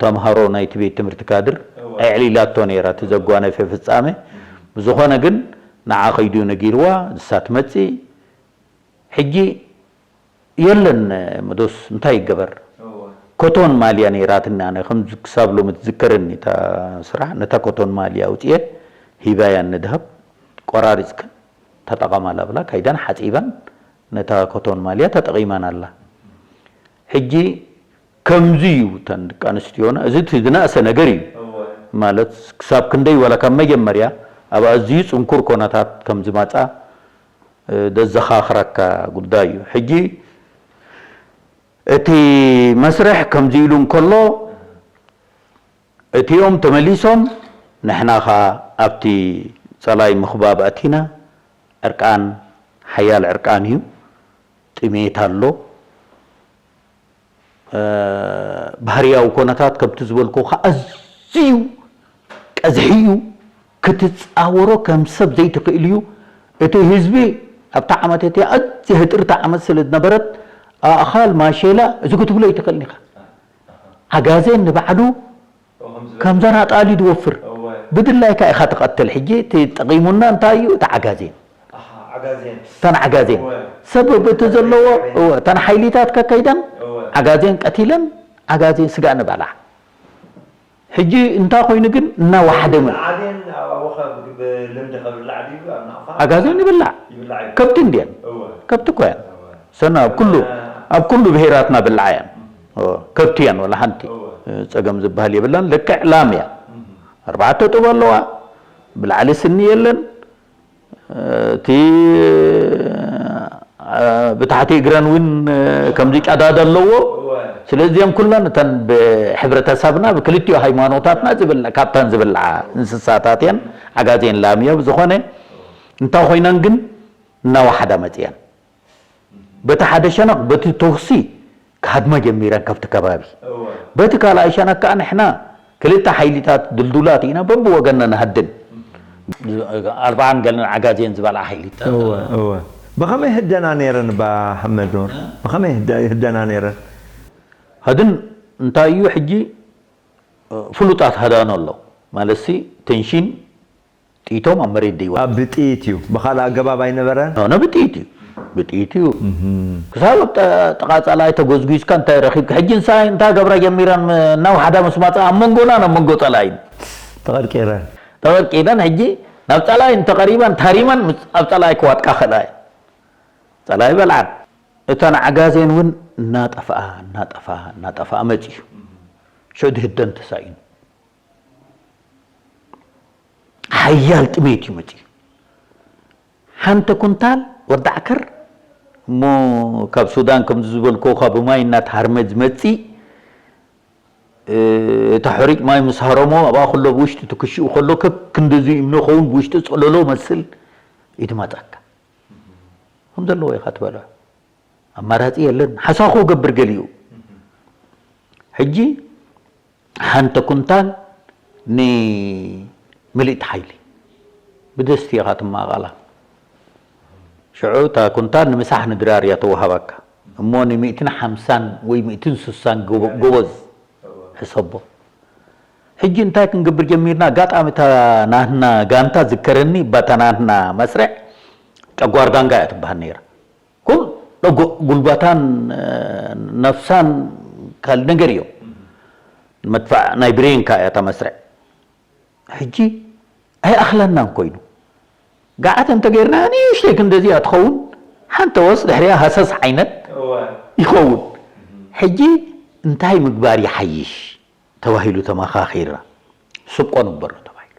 ተምሃሮ ናይቲ ቤት ትምህርቲ ካድር እወ። ኣዕሊላቶ ነይራ፣ እቲ ዘጓነፈ ፍጻመ። ብዝኾነ ግን ንዓ ከይዱ ነጊርዋ፣ ንሳ ትመጽእ። ሕጂ የለን፣ መዶስ እንታይ ይገበር? እወ። ኮቶን ማልያ ነይራትኒ፣ ኣነ ከም ክሳብ ሎሚ ትዝከረኒ እታ ስራሕ፣ ነታ ኮቶን ማልያ ኣውጽኤ ሂባያ ንድሃብ፣ ቆራሪጽክን ተጠቐማላ ብላ፣ ካይዳን ሓጺባን ነታ ኮቶን ማልያ ተጠቒማን ኣላ። ሕጂ ከምዚ እዩ፣ እተን ደቂ ኣንስትዮና፣ እዚ እቲ ዝነእሰ ነገር እዩ። እወ። ማለት ክሳብ ክንደይ ዋላ ካብ መጀመርያ ኣብ ኣዝዩ ጽንኩር ኮነታት ከም ዝመጻ፣ እ፣ ዘዘኻኽረካ ጉዳይ እዩ። ሕጂ እቲ መስርሕ ከምዚ ኢሉ እንከሎ፣ እቲኦም ተመሊሶም፣ ንሕና ኸኣ ኣብቲ ጸላይ ምኽባብ ኣቲና፣ ዕርቃን፣ ሓያል ዕርቃን እዩ፣ ጥሜት ኣሎ። እ፣ ባህርያዊ ኮነታት ከምቲ ዝበልኩኻ ኣዝዩ ቀዝሒ እዩ። ክትጻወሮ ከም ሰብ ዘይትኽእል እዩ። እቲ ህዝቢ ኣብታ ዓመት እቲኣ ኣዝያ ህጥርቲ ዓመት ስለ ዝነበረት፣ ኣእኻል ማሼላ እዚ ክትብሎ ኣይትኽእልን ኢኻ። ዓጋዜን ንባዕሉ ከምዘን ኣጣል እዩ ዝወፍር። እወ። ብድላይካ ኢኻ ትቐትል። ሕጂ እቲ ጠቒሙና እንታይ እዩ? እቲ ዓጋዜን። ኣሃ፣ ዓጋዜን። እተን ዓጋዜን። እወ። ሰብ በቲ ዘለዎ፣ እወ፣ እተን ሓይሊታት ከከይደን እወ። ዓጋዜን ቀቲለን፣ ዓጋዜን ስጋ ንበልዓ። ሕጂ እንታይ ኮይኑ ግን እናወሓደ መ- ዓዴን ኣብኡ ከ ብልምዲ ከብላዕ ድዩ ኣብ ናቕፋ? ዓጋዜን ይብላዕ። ይብላዕ እዩ። ከብቲ እንድየን። እወ። ከብቲ እኮ እየን። እወ። ሰና ኣብ ኩሉ፣ ኣብ ኩሉ ብሄራትና ብላዓ እየን። እወ። ከብቲ እየን፣ ወላ ሓንቲ። እወ። ጸገም ዝበሃል የብላን። ልክዕ ላም እያ። እም። ኣርባዕተ ጡብ ኣለዋ። ብላዕሊ ስኒ የለን። እቲ፣ እ፣ ብታሕቲ እግረን እውን፣ እ፣ ከምዚ ቀዳዳ ኣለዎ። እወ። ስለዚ እዚአን ኩለን እተን ብሕብረተሰብና ብክልቲኡ ሃይማኖታትና ዝብላ-፣ ካብተን ዝብልዓ እንስሳታት እየን። ዓጋዜን ላም እዮ። ብዝኾነ እንታይ ኮይነን ግን እናወሓዳ መፅየን። በቲ ሓደ ሸነቕ በቲ ተኹሲ ክሃድማ ጀሚረን ካብቲ ከባቢ። እወ። በቲ ካልኣይ ሸነቕ ከዓ ንሕና ክልተ ሓይሊታት ድልዱላት ኢና በብወገንና ንሃድን። ኣርባዓን ገለን ዓጋዜን ዝበልዓ ሓይሊታት። እወ፣ እወ። ብኸመይ ህደና ነይረን እባ ሓመድ ኑር? ብኸመይ ህደ-፣ ህደና ነይረን? ሃድን እንታይ እዩ ሕጂ፣ ፍሉጣት ሃዳኖ ኣለዉ። ማለትሲ፣ ተንሺን ጥይቶም ኣብ መሬት ደይወ-፣ ኣብ ብጥይት እዩ። ብኻልእ ኣገባብ ኣይነበረን? ኖ፣ ኖ፣ ብጥይት እዩ። ብጥይት እዩ። ክሳብ ኣብ ጠ- ጥቓ ጸላኢ ተጎዝጒዝካ እንታይ ረኺብካ? ሕጂ ንሳ እንታይ ገብራ ጀሚረን ናብ ሓደ ምስ መጻ ኣብ መንጎና ናብ መንጎ ጸላኢ ተቐርቂረን ተቐርቂረን ሕጂ ናብ ጸላኢ እንተቐሪበን ተሪመን ምስ- ኣብ ጸላኢ ክዋጥቃ ኸላ ጸላኢ በልዓን። እተን ዓጋዜን እውን እናጠፍኣ እናጠፍኣ እናጠፍኣ መጺኡ። ሽዑ ድህደን ተሳኢኑ። ሓያል ጥሜት እዩ መጺኡ። ሓንቲ ኩንታል ወዲ ዓከር እሞ ካብ ሱዳን ከምዚ ዝበልኮ ካብ ማይ እናተሃርመ ዝመጺእ እቲ ሕሩጭ ማይ ምስ ሃረሞ ኣብኣ ከሎ ብውሽጢ ትክሽኡ ከሎ ከብ ክንድዚ እምኒ ኸውን ብውሽጢ ጸለሎ መስል እዩ ዝመጸካ። ከም ዘለዎ ኢኻ ትበልዖ። ኣማራጺ የለን። ሓሳኹ ገብር ገሊኡ ሕጂ ሓንቲ ኩንታል ንምልእቲ ሓይሊ ብደስቲ ኢኻ ትማቓላ። ሽዑ እታ ኩንታል ንምሳሕ ንድራር እያ ተዋሃባካ እሞ ንሚእትን ሓምሳን ወይ ሚእትን ስሳን ጎበዝ ሕሰቦ። ሕጂ እንታይ ክንገብር ጀሚርና? ኣጋጣሚ እታ ናህና ጋንታ ዝከረኒ ባታ ናህና መስርዕ ጨጓር ጋንጋ እያ ትበሃል ነይራ። ኩሉ ጉልባታን ነፍሳን ካልእ ነገር እዮም። መድፋዕ ናይ ብሬንካ እያ እታ መስርዕ። ሕጂ ኣይኣኽለናን ኮይኑ ገዓት እንተገይርና ንእሽተይ ክንደዚኣ ትኸውን። ሓንተ ወስ ድሕሪያ ሃሰስ ዓይነት ይኸውን። ሕጂ እንታይ ምግባር ይሓይሽ ተባሂሉ ተመኻኺርና። ስብቆ ንግበሮ ተባሂሉ።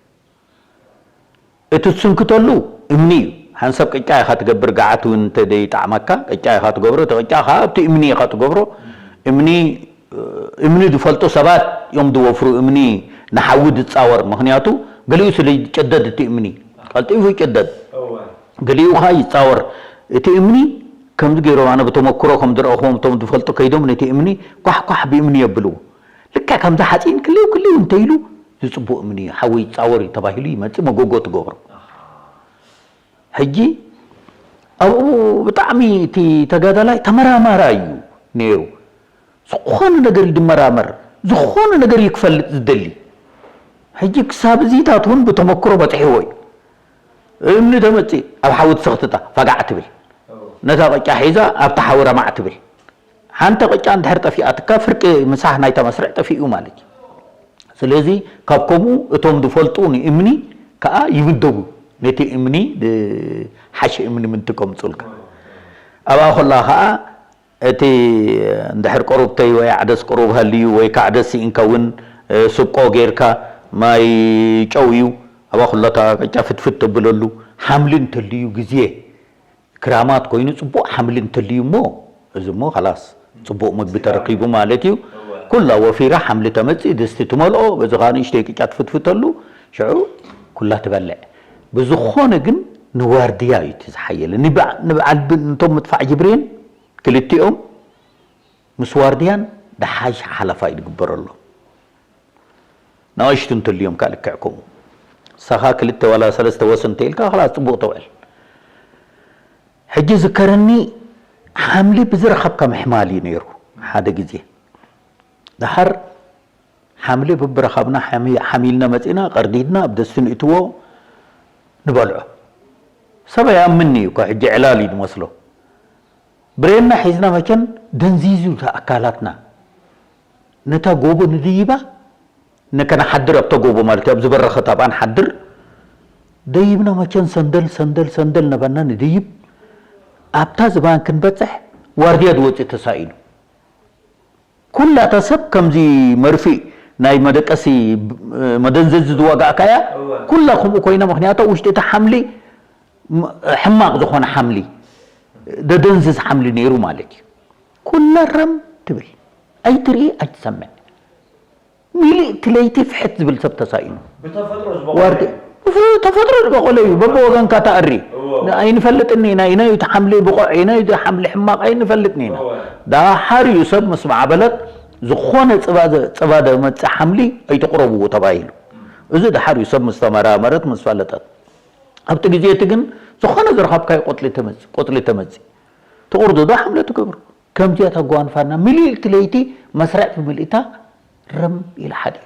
እቲ ትስንክተሉ እምኒ እዩ። ሓንሳብ ቅጫ ኢኻ ትገብር፣ ገዓት እውን እንተደይጣዕመካ ቅጫ ኢኻ ትገብሮ። እቲ ቅጫ ከዓ ኣብቲ እምኒ ኢኻ ትገብሮ። እምኒ እምኒ ዝፈልጡ ሰባት እዮም ዝወፍሩ። እምኒ ንሓዊ ዝፃወር፣ ምክንያቱ ገሊኡ ስለ ይጨደድ እቲ እምኒ ቀልጢፉ ይጨደድ፣ ገሊኡ ከዓ ይፃወር። እቲ እምኒ ከምዚ ገይሮም፣ ኣነ ብተመክሮ ከም ዝረእኹዎም፣ እቶም ዝፈልጡ ከይዶም ነቲ እምኒ ኳሕኳሕ ብእምኒ የብልዎ። ልክዕ ከምዚ ሓፂን ክልው ክልው እንተኢሉ ዝፅቡቕ እምኒ እዩ፣ ሓዊ ይፃወር እዩ ተባሂሉ ይመፅእ፣ መጎጎ ትገብሮ። ሕጂ ኣብኡ ብጣዕሚ እቲ ተጋዳላይ ተመራማራይ እዩ ነይሩ። ዝኾነ ነገር እዩ ዝመራመር፣ ዝኾነ ነገር እዩ ክፈልጥ ዝደሊ። ሕጂ ክሳብ እዚታት እውን ብተመክሮ በፅሕዎ እዩ። እምኒ ተመፅእ ኣብ ሓዊ ትስኽትታ ፋጋዕ ትብል፣ ነታ ቅጫ ሒዛ ኣብቲ ሓዊ ረማዕ ትብል። ሓንቲ ቅጫ እንድሕር ጠፊኣትካ ፍርቂ ምሳሕ ናይታ መስርዕ ጠፊኡ ማለት እዩ። ስለዚ ካብ ከምኡ እቶም ዝፈልጡ ንእምኒ ከዓ ይምደቡ፣ ነቲ እምኒ ሓሸ እምኒ ምንቲ ከምፁልካ። ኣብኣ ከላ ከዓ እቲ እንድሕር ቅሩብተይ ወይ ዓደስ ቅሩብ ሃልዩ ወይ ከዓ ደስ ኢንካ እውን ስብቆ ጌርካ ማይ ጨው እዩ። ኣብኣ ከሎ እታ ቅጫ ፍትፍት ተብለሉ ሓምሊ እንተልዩ ግዜ ክራማት ኮይኑ ፅቡቕ ሓምሊ እንተልዩ እሞ እዚ እሞ ኸላስ ፅቡቕ ምግቢ ተረኪቡ ማለት እዩ። ኩላ ወፊራ ሓምሊ ተመፅእ ድስቲ ትመልኦ፣ በዚ ከዓ ንእሽተይ ቅጫ ትፍትፍተሉ፣ ሽዑ ኩላ ትበልዕ። ብዝኾነ ግን ንዋርድያ እዩ እቲ ዝሓየለ። ንበዓል ብን እቶም ምጥፋዕ ጅብሬን ክልቲኦም ምስ ዋርድያን ደሓሽ ሓለፋ እዩ ዝግበረሎም። ንኣሽቱ እንተልዮም ከዓ ልክዕ ከምኡ ንሳኻ ክልተ ዋላ ሰለስተ ወስ እንተኢልካ ኸላስ ፅቡቕ ተውዕል። ሕጂ ዝከረኒ ሓምሊ ብዝረኸብካ ምሕማል እዩ ነይሩ ሓደ ግዜ። ደሓር ሓምሊ ብብረኻብና ሓሚልና መፂና ቀርዲድና ኣብ ደስቲ ንእትዎ ንበልዖ። ሰብ ኣይኣምንኒ እዩ እኳ ሕጂ ዕላል እዩ ዝመስሎ። ብሬንና ሒዝና መቸን ደንዚዙ ኣካላትና ነታ ጎቦ ንድይባ ንከነሓድር ኣብታ ጎቦ ማለት እዩ ኣብ ዝበረኸት ኣብኣ ንሓድር። ደይብና መቸን ሰንደል ሰንደል ሰንደል ነበና ንድይብ። ኣብታ ዝባን ክንበፅሕ ዋርድያ ዝወፅእ ተሳኢኑ። ኩላታ ሰብ ከምዚ መርፊእ ናይ መደቀሲ መደንዘዚ ዝዋጋእካያ ኩላ ከምኡ ኮይና። ምክንያቱ ኣብ ውሽጢ እቲ ሓምሊ ሕማቕ ዝኾነ ሓምሊ ደደንዝዝ ሓምሊ ነይሩ ማለት እዩ። ኩላ ረም ትብል ኣይትርኢ ኣይትሰምዕ። ሚልእቲ ለይቲ ፍሕት ዝብል ሰብ ተሳኢኑ። ተፈጥሮ ዝበቆለ እዩ። በብወገንካ ተኣሪ። ኣይንፈልጥን ኢና፣ ኢናዩ እቲ ሓምሊ ብቑዕ፣ ኢናዩ እቲ ሓምሊ ሕማቕ ኣይንፈልጥን ኢና። ዳሓር እዩ ሰብ ምስ ማዕበለት ዝኾነ ፅባ ዘመፅእ ሓምሊ ኣይትቕረብዎ ተባሂሉ። እዚ ዳሓር እዩ ሰብ ምስ ተመራመረት ምስ ፈለጠት። ኣብቲ ግዜ እቲ ግን ዝኾነ ዝረኸብካዮ ቆፅሊ ተመፅእ፣ ቆፅሊ ተመፅእ። ትቑርዱ ዶ ሓምለ ትገብሩ። ከምዚኣ ተጓንፋና ምልእቲ ለይቲ መስርዕ ብምልእታ ረም ኢላ ሓዲራ።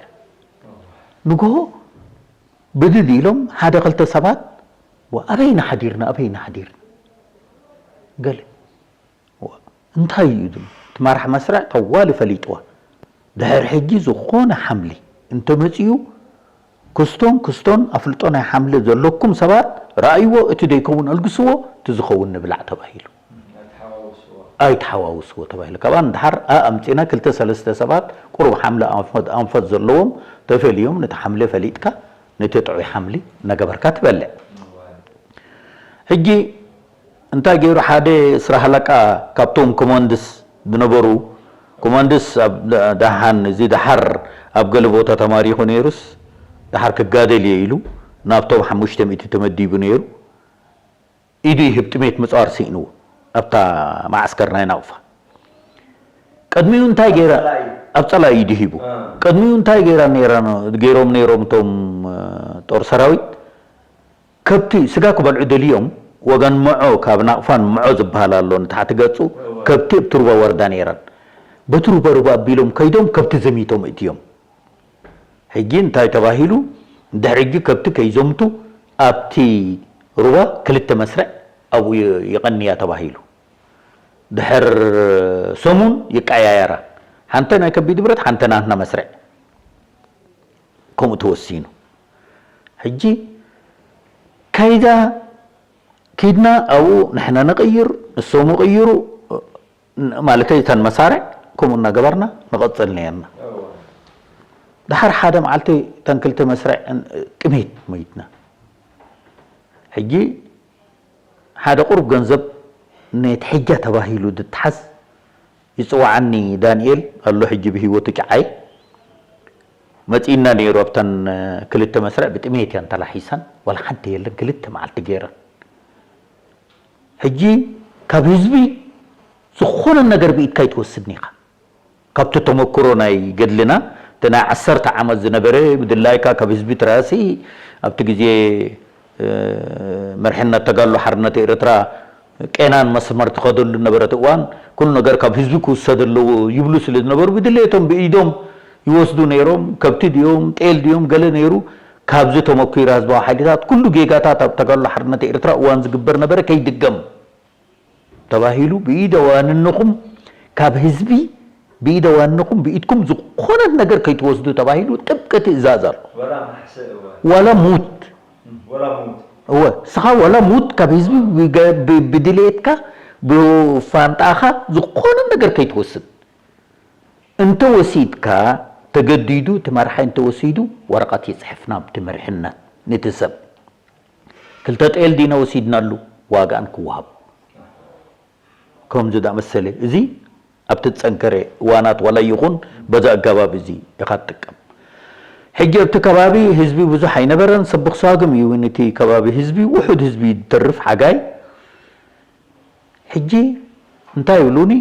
ንግሆ ብድድ ኢሎም ሓደ ክልተ ሰባት ኣበይና ሓዲርና ኣበይና ሓዲርና ገለ እንታይ እዩ ዝብል እቲ መራሕ መስርዕ ጠዋሊ ፈሊጥዋ። ድሕር ሕጂ ዝኾነ ሓምሊ እንተመፅኡ ክስቶን ክስቶን ኣፍልጦ ናይ ሓምሊ ዘለኩም ሰባት ረኣይዎ፣ እቲ ደይከውን ኣልግስዎ፣ እቲ ዝኸውን ንብላዕ ተባሂሉ። ኣይተሓዋውስዎ ተባሂሉ። ካብኣ ንድሓር ኣምፂና ክልተ ሰለስተ ሰባት ቁሩብ ሓምሊ ኣንፈት ዘለዎም ተፈልዮም ነቲ ሓምሊ ፈሊጥካ ነቲ ጥዑይ ሓምሊ እናገበርካ ትበልዕ። ሕጂ እንታይ ገይሩ ሓደ ስራሕ ሃለቃ ካብቶም ኮማንድስ ዝነበሩ ኮማንድስ ኣብ ደሓን እዚ ደሓር ኣብ ገለ ቦታ ተማሪኹ ነይሩስ ደሓር ክጋደል እየ ኢሉ ናብቶም ሓሙሽተ ሚእቲ ተመዲቡ ነይሩ። ኢዱ ይህብ ጥሜት ምፅዋር ስኢንዎ ኣብታ ማዓስከር ናይ ናቕፋ። ቅድሚኡ እንታይ ገይራ ኣብ ፀላኢ ኢዱ ሂቡ። ቅድሚኡ እንታይ ገይራ ነይራ ገይሮም ነይሮም እቶም ጦር ሰራዊት ከብቲ ስጋ ክበልዑ ደልዮም ወገን ምዖ ካብ ናቕፋን ምዖ ዝበሃል ኣሎ ንታሕቲ ገፁ ከብቲ ኣብቲ ሩባ ወርዳ ነይረን። በቲ ሩባ ሩባ ኣቢሎም ከይዶም ከብቲ ዘሚቶም እትዮም። ሕጂ እንታይ ተባሂሉ? ድሕሪ ሕጂ ከብቲ ከይዘምቱ ኣብቲ ሩባ ክልተ መስርዕ ኣብኡ ይቐንያ ተባሂሉ። ድሕር ሰሙን ይቀያየራ። ሓንተ ናይ ከቢድ ብረት፣ ሓንተ ናትና መስርዕ። ከምኡ ተወሲኑ። ሕጂ ከይዳ ኪድና ኣብኡ ንሕና ንቕይር፣ ንሶም ይቕይሩ፣ ማለተይ እተን መሳርዕ ከምኡ እናገበርና ንቐጽል ነርና። ድሓር ሓደ መዓልቲ እተን ክልተ መስርዕ ጥሜት ሞይትና። ሕጂ ሓደ ቁሩብ ገንዘብ ነቲ ሕጃ ተባሂሉ ዝትሓዝ ይጽውዓኒ ዳንኤል ኣሎ፣ ሕጂ ብህይወቱ ጨዓይ መጺእና ነይሩ። ኣብተን ክልተ መስርዕ ብጥሜት እያን ተላሒሰን፣ ዋላ ሓንቲ የለን፣ ክልተ መዓልቲ ገይረን። ሕጂ ካብ ህዝቢ ዝኾነ ነገር ብኢድካ ኣይትወስድን ኢኻ። ካብቲ ተመክሮ ናይ ገድልና፣ እቲ ናይ ዓሰርተ ዓመት ዝነበረ ብድላይካ ካብ ህዝቢ ትራሲ፣ ኣብቲ ግዜ፣ እ፣ መርሕነት ተጋድሎ ሓርነት ኤርትራ ቄናን መስመር ትኸደሉ ነበረት እዋን፣ ኩሉ ነገር ካብ ህዝቢ ክውሰድ ኣለዎ ይብሉ ስለ ዝነበሩ፣ ብድሌቶም ብኢዶም ይወስዱ ነይሮም። ከብቲ ድዮም፣ ጤል ድዮም፣ ገለ ነይሩ። ካብዚ ተመኪሩ ህዝባዊ ሓይልታት ኩሉ ጌጋታት ኣብ ተጋድሎ ሓርነት ኤርትራ እዋን ዝግበር ነበረ ከይድገም ተባሂሉ፣ ብኢደ ዋንንኹም ካብ ህዝቢ ብኢደ ዋንንኹም ብኢድኩም ዝኾነት ነገር ከይትወስዱ ተባሂሉ ጥብቂ ትእዛዝ ኣሎ። ወላ ማሕሰ እዋን። ዋላ ሙት። ወላ ሙት። እወ፣ ስኻ ዋላ ሙት ካብ ህዝቢ ብገ-፣ ብ-፣ ብድሌትካ ብፋንጣኻ ዝኾነ ነገር ከይትወስድ። እንተ ወሲድካ፣ ተገዲዱ እቲ መርሓይ እንተ ወሲዱ፣ ወረቐት ይጽሕፍ ናብቲ መርሕነት፣ ነቲ ሰብ። ክልተ ጤል ዲና ወሲድናሉ፣ ዋጋኣን ክወሃብ። ከምዚ ዳመሰለ፣ እዚ ኣብቲ ዝጸንከረ እዋናት ዋላ ይኹን፣ በዚ ኣገባብ እዚ ኢኻ ትጥቀም። ሕጂ ኣብቲ ከባቢ ህዝቢ ብዙሕ ኣይነበረን፣ ሰቡኽ ሳግም እዩ ነቲ ከባቢ ህዝቢ፣ ውሑድ ህዝቢ እዩ ዝተርፍ ሓጋይ። ሕጂ እንታይ ይብሉኒ?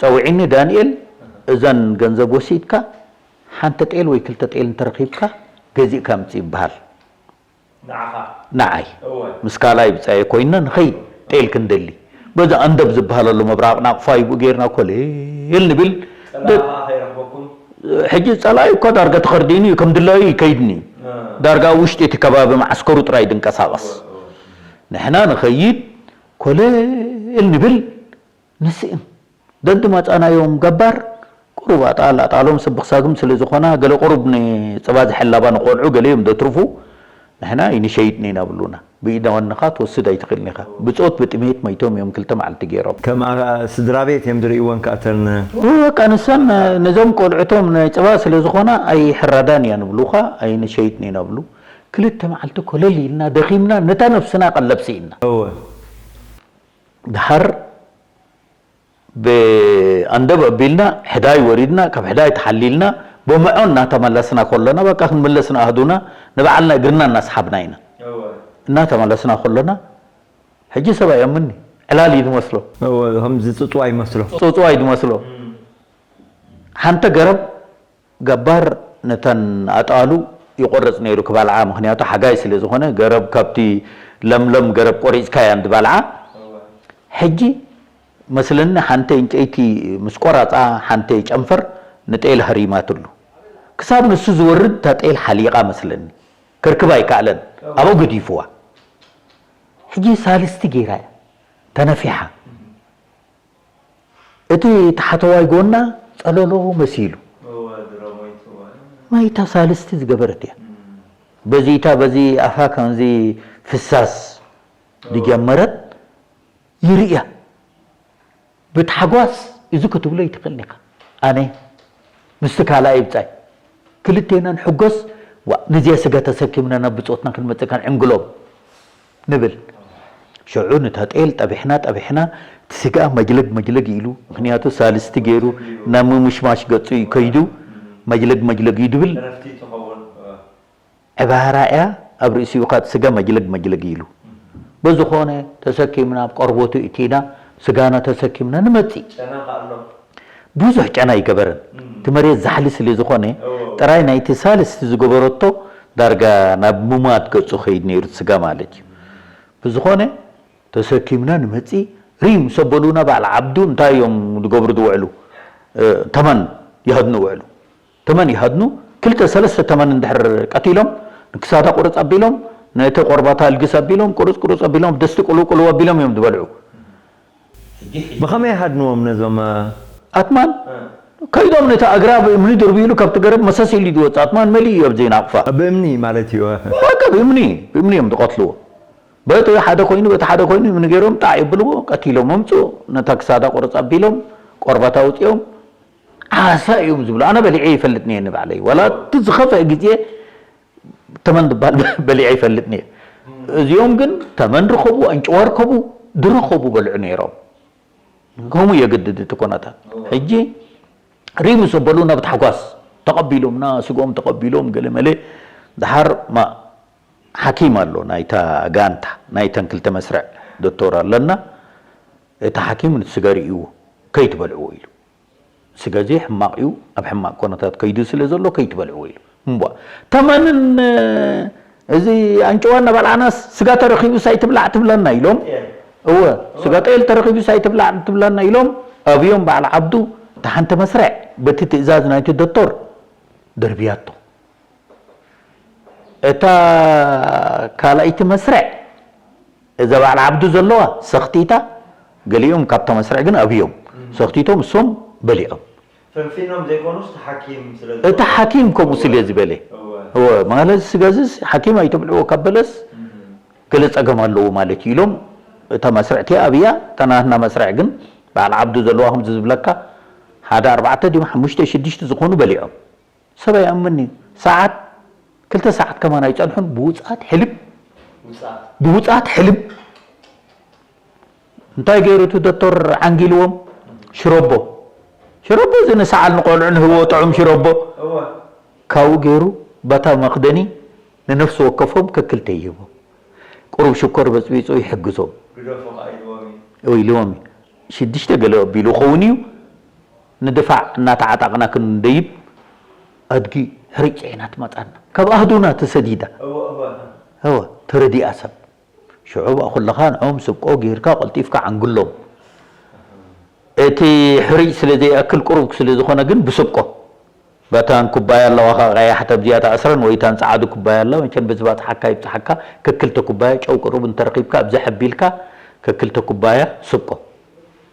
ጸዊዕኒ ዳንኤል፣ እዘን ገንዘብ ወሲድካ፣ ሓንቲ ጤል ወይ ክልተ ጤል እንተረኺብካ፣ ገዚእካ ኣምጽእ ይበሃል። ንዓኻ? ንዓይ። እወ። ምስ ካልኣይ ብጻየ ኮይንና ንኸይድ፣ ጤል ክንደሊ። በዚ ኣንደብ ዝበሃል ኣሎ፣ ምብራቕ ናቕፋ ይብኡ ጌርና ኮለል ንብል። ጸላኢ ኸዓ ከይረኽበኩም? ሕጂ ጸላኢ እኮ ዳርጋ ተኸርዲኑ እዩ፣ ከም ድላዩ ይከይድኒ እዩ። እ። ዳርጋ ኣብ ውሽጢ እቲ ከባቢ መዓስከሩ ጥራይ ድንቀሳቐስ። እወ፣ እወ። ንሕና ንኸይድ፣ ኮለል ንብል፣ ንስእን። ደድመጻናዮም ገባር ቁሩብ ኣጣል ኣጣሎም ስብኽ ሳግም ስለ ዝኾና፣ ገለ ቁሩብ ንጽባ ዝሕላባ ንቆልዑ ገለ እዮም ዘትርፉ። ንሕና ኣይንሸይጥን ኢና ብሉና። ብኢድ ዋንኻ ትወስድ ኣይትኽእልን ኢኻ። ብጾት ብጥሜት መይቶም እዮም ክልተ መዓልቲ ገይሮም። ከም ኣ-፣ ስድራ ቤት እዮም ዝርእይወን ከኣ እተን። እወ፣ በቃ ንሰን ነዞም ቆልዑቶም ናይ ጽባ ስለ ዝኾና ኣይሕረዳን እያ ንብሉኻ፣ ኣይንሸይጥን ኢና ብሉ። ክልተ መዓልቲ ኮለል ኢልና ደኺምና ነታ ነብስና ቀለብ ስኢና። እወ። ድሓር ብኣንደብ ኣቢልና ሕዳይ ወሪድና፣ ካብ ሕዳይ ተሓሊልና፣ ብምዖ እናተመለስና ከሎና፣ በቃ ክንምለስ ንኣህዱና፣ ንባዕልና እግርና እናሰሓብና ኢና። እወ። እናተመለስና ከሎና፣ ሕጂ ሰብ ኣየምኒ፣ ዕላል እዩ ዝመስሎ። እወ፣ ከምዚ ጽጽዋ ይመስሎ። ጽጽዋ እዩ ዝመስሎ። እም። ሓንቲ ገረብ ገባር ነተን ኣጣሉ ይቆርጽ ነይሩ ክበልዓ፣ ምኽንያቱ ሓጋይ ስለ ዝኾነ፣ ገረብ ካብቲ ለምለም ገረብ ቆሪጽካ እያ ዝበልዓ። እወ። ሕጂ መስለኒ ሓንቲ ዕንጨይቲ ምስ ቆራጻ፣ ሓንቲ ጨንፈር ንጤል ሃሪማትሉ። ክሳብ ንሱ ዝወርድ እታ ጤል ሓሊቓ መስለኒ። ከርክባ ኣይከኣለን። እወ። ኣብኡ ገዲፍዋ። ሕጂ ሳልስቲ ገይራ እያ ተነፊሓ። እቲ ታሕተዋይ ጎና ጸለሎ መሲሉ። ማይታ ሳልስቲ ዝገበረት እያ። በዚታ በዚ ኣፋ ከምዚ ፍሳስ ዝጀመረት ይርእያ። ብታሕጓስ እዚ ክትብሎ ይትኽእል ኢኻ። ኣነ ምስቲ ካልኣይ ብጻይ ክልቴና ንሕጎስ፣ ዋ፣ ንዚኣ ስጋ ተሰኪምና ናብ ብጾትና ክንመጽእ ክንዕንግሎም ንብል። ሽዑ ንታ ጤል ጠቢሕና፣ ጠቢሕና፣ እቲ ስጋ መጅለግ መጅለግ ኢሉ፣ ምኽንያቱ ሳልስቲ ገይሩ ናብ ምምሽማሽ ገጹ እዩ ከይዱ፣ መጅለግ መጅለግ እዩ ድብል። ዕባራ እያ ኣብ ርእሲኡ ኻት ስጋ መጅለግ መጅለግ ኢሉ። በዝኾነ ተሰኪምና ኣብ ቆርበቱ እቲና ስጋና ተሰኪምና ንመጽእ። ብዙሕ ጨና ኣይገበረን። እቲ መሬት ዛሕሊ ስለ ዝኾነ ጥራይ ናይቲ ሳልስቲ ዝገበረቶ ዳርጋ ናብ ምማት ገጹ ኸይድ ነይሩ እቲ ስጋ ማለት እዩ። ብዝኾነ ተሰኪምና ንመጽእ ሪም ሰበሉና በዓል ዓብዱ እንታይ እዮም ዝገብሩ ዝውዕሉ? እ፣ ተመን ይሃድኑ ውዕሉ። ተመን ይሃድኑ፣ ክልተ ሰለስተ ተመን እንድሕር ቀቲሎም፣ ንክሳዳ ቁርጽ ኣቢሎም፣ ነቲ ቆርባታ ኣልግስ ኣቢሎም፣ ቁርጽ ቁርጽ ኣቢሎም፣ ድስቲ ቁሉ ቁሉ ኣቢሎም እዮም ዝበልዑ። ብኸመይ ይሃድንዎም ነዞም፣ እ፣ ኣትማን? ከይዶም ነቲ ኣግራብ እምኒ ድርብይሉ ካብቲ ገረብ መሰስ ኢሉ ዝወጽእ ኣትማን መሊኡ እዩ ኣብዚ ናቕፋ። ብእምኒ ማለት እዩ። በቃ ብእምኒ፣ ብእምኒ እዮም ዝቐትልዎ። በቲ ሓደ ኮይኑ፣ በቲ ሓደ ኮይኑ እምኒ ገይሮም ጣዕ የብልዎ፣ ቀቲሎም ኣምጽኡ። ነታ ክሳዳ ቁርጽ ኣቢሎም፣ ቆርባታ ኣውጺኦም፣ ዓሳ እዮም ዝብሉ። ኣነ በሊዐ ይፈልጥን እየ ንባዕለይ። ዋላ እቲ ዝኸፍአ ግዜ ተመን ዝበሃል በሊዐ ይፈልጥን እየ። እዚኦም ግን ተመን ርከቡ፣ ኣንጭዋ ርከቡ፣ ድረኸቡ በልዑ ነይሮም። ከምኡ የገድድ እቲ ኩነታት። ሕጂ ሪም ምስ ኣበሉና ብታሕጓስ ተቐቢሎምና፣ ስግኦም ተቐቢሎም፣ ገለ መለ። ደሓር ማ-፣ ሓኪም ኣሎ ናይታ ጋንታ፣ ናይተን ክልተ መስርዕ ዶክተር ኣለና። እቲ ሓኪም ንስጋ ርእይዎ፣ ከይትበልዕዎ ኢሉ። ስጋ እዚ ሕማቕ እዩ፣ ኣብ ሕማቕ ኮነታት ከይዱ ስለ ዘሎ ከይትበልዕዎ ኢሉ። እምቧ፣ ተመንን፣ እዚ ኣንጭዋ እናበልዓናስ ስጋ ተረኺቡስ ኣይትብላዕ ትብለና ኢሎም። እወ፣ ስጋ ጤል ተረኺቡስ ኣይትብላዕ ትብለና ኢሎም። ኣብዮም በዓል ዓብዱ፣ እታ ሓንቲ መስርዕ በቲ ትእዛዝ ናይቲ ዶክተር ደርብያቶ። እታ ካልኣይቲ መስርዕ፣ እዛ በዓል ዓብዱ ዘለዋ ሰኽቲታ፣ ገሊኦም ካብታ መስርዕ ግን ኣብዮም። ሰኽቲቶም እሶም በሊዖም። ፈንፊኖም ዘይኮኑስ፣ እቲ ሓኪም ስለ እቲ ዝኾነ። ሓኪም ከምኡ ስለ ዝበለ። እወ። እወ፣ ማለት ስጋዝስ ሓኪም ኣይተብልዕዎ ካብ በለስ እም። ገለ ጸገም ኣለዎ ማለት እዩ ኢሎም፣ እታ መስርዕ እቲኣ ኣብያ፣ እታ ናትና መስርዕ ግን በዓል ዓብዱ ዘለዋ ከምዚ ዝብለካ፣ ሓደ ኣርባዕተ ድዮም ሓሙሽተ ሽዱሽተ ዝኾኑ በሊዖም። ሰብ ኣይኣምን እዩ። ሰዓት፣ ክልተ ሰዓት ከማን ኣይጸንሑን፣ ብውጽኣት ሕልም። ውጽኣት። ብውጽኣት ሕልም። እንታይ ገይሩ እቲ ዶክተር ዓንጊልዎም? ሽሮቦ። ሽሮቦ እዚ ንሰዓል ንቆልዑ ንህቦ ጥዑም ሽሮቦ። እወ። ካብኡ ገይሩ በታ መኽደኒ ንነፍሲ ወከፎም ከክልተ ይህቦም። ቁሩብ ሽኮር በጽቢጹ ይሕግዞም። ግደፎ ኸኣ ኢልዎም እዩ። እወ ኢልዎም እዩ። ሽዱሽተ ገለ ኣቢሉ ክኸውን እዩ። ንድፋዕ እናተዓጣቕና ክንደይብ ኣድጊ ሕርጭ ዒና ትመጻና። ካብ ኣህዱና ተሰዲዳ። እወ፣ እወ። እወ፣ ተረዲኣ ሰብ። ሽዑ ብኣ ኩለኻ ንዕኦም ስብቆ ጌርካ ቀልጢፍካ ዓንግሎም። እቲ ሕርጭ ስለ ዘይኣክል ቁሩብ ስለ ዝኾነ ግን ብስብቆ። በታን ኩባያ ኣለዋ ኸዓ ቀያሕ ተብዚኣ ተኣስረን ወይ ታን ጸዓዱ ኩባያ ኣለዋ፣ መቸም ብዝባጽሓካ ይብጽሓካ፣ ከክልተ ኩባያ ጨው ቁሩብ እንተረኺብካ፣ ኣብዚ ሐቢልካ ከክልተ ኩባያ ስብቆ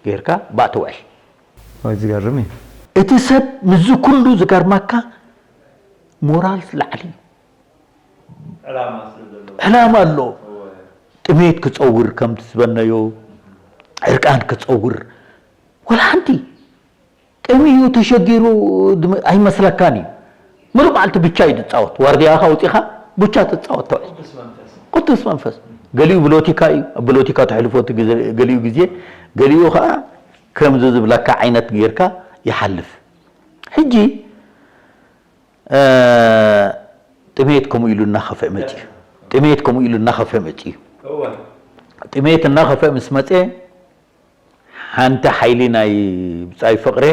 ጌርካ ባእ ትውዕል። ወይ ዝገርም እዩ። እቲ ሰብ ምስዚ ኩሉ ዝገርመካ ሞራል ላዕሊ እዩ። ዕላማ ስለ ዘለዎ። ዕላማ ኣሎ። እወ። ጥሜት ክጸውር ከምቲ ዝበነዮ፣ ዕርቃን ክጸውር፣ ወላ ሓንቲ ቅድሚኡ ተሸጊሩ ድም-፣ ኣይመስለካን እዩ። ምሉእ መዓልቲ ብቻ እዩ ዝጻወት። ዋርድያኻ ኣውጺኻ ብቻ ትጻወት ተውዕል። ቅዱስ መንፈስ። ቅዱስ መንፈስ። ገሊኡ ብሎቲካ እዩ፣ ኣብ ብሎቲካ ተሕልፎ እቲ ግዜ፣ ገሊኡ ግዜ፣ ገሊኡ ኸኣ ከምዚ ዝብለካ ዓይነት ጌርካ ይሓልፍ። ሕጂ፣ እ፣ ጥሜት ከምኡ ኢሉ እናኸፍአ መጺኡ። ጥሜት ከምኡ ኢሉ እናኸፍአ መጺኡ። እወ። ጥሜት እናኸፍአ ምስ መጸ፣ ሓንቲ ሓይሊ ናይ ብጻይ ፍቕሬ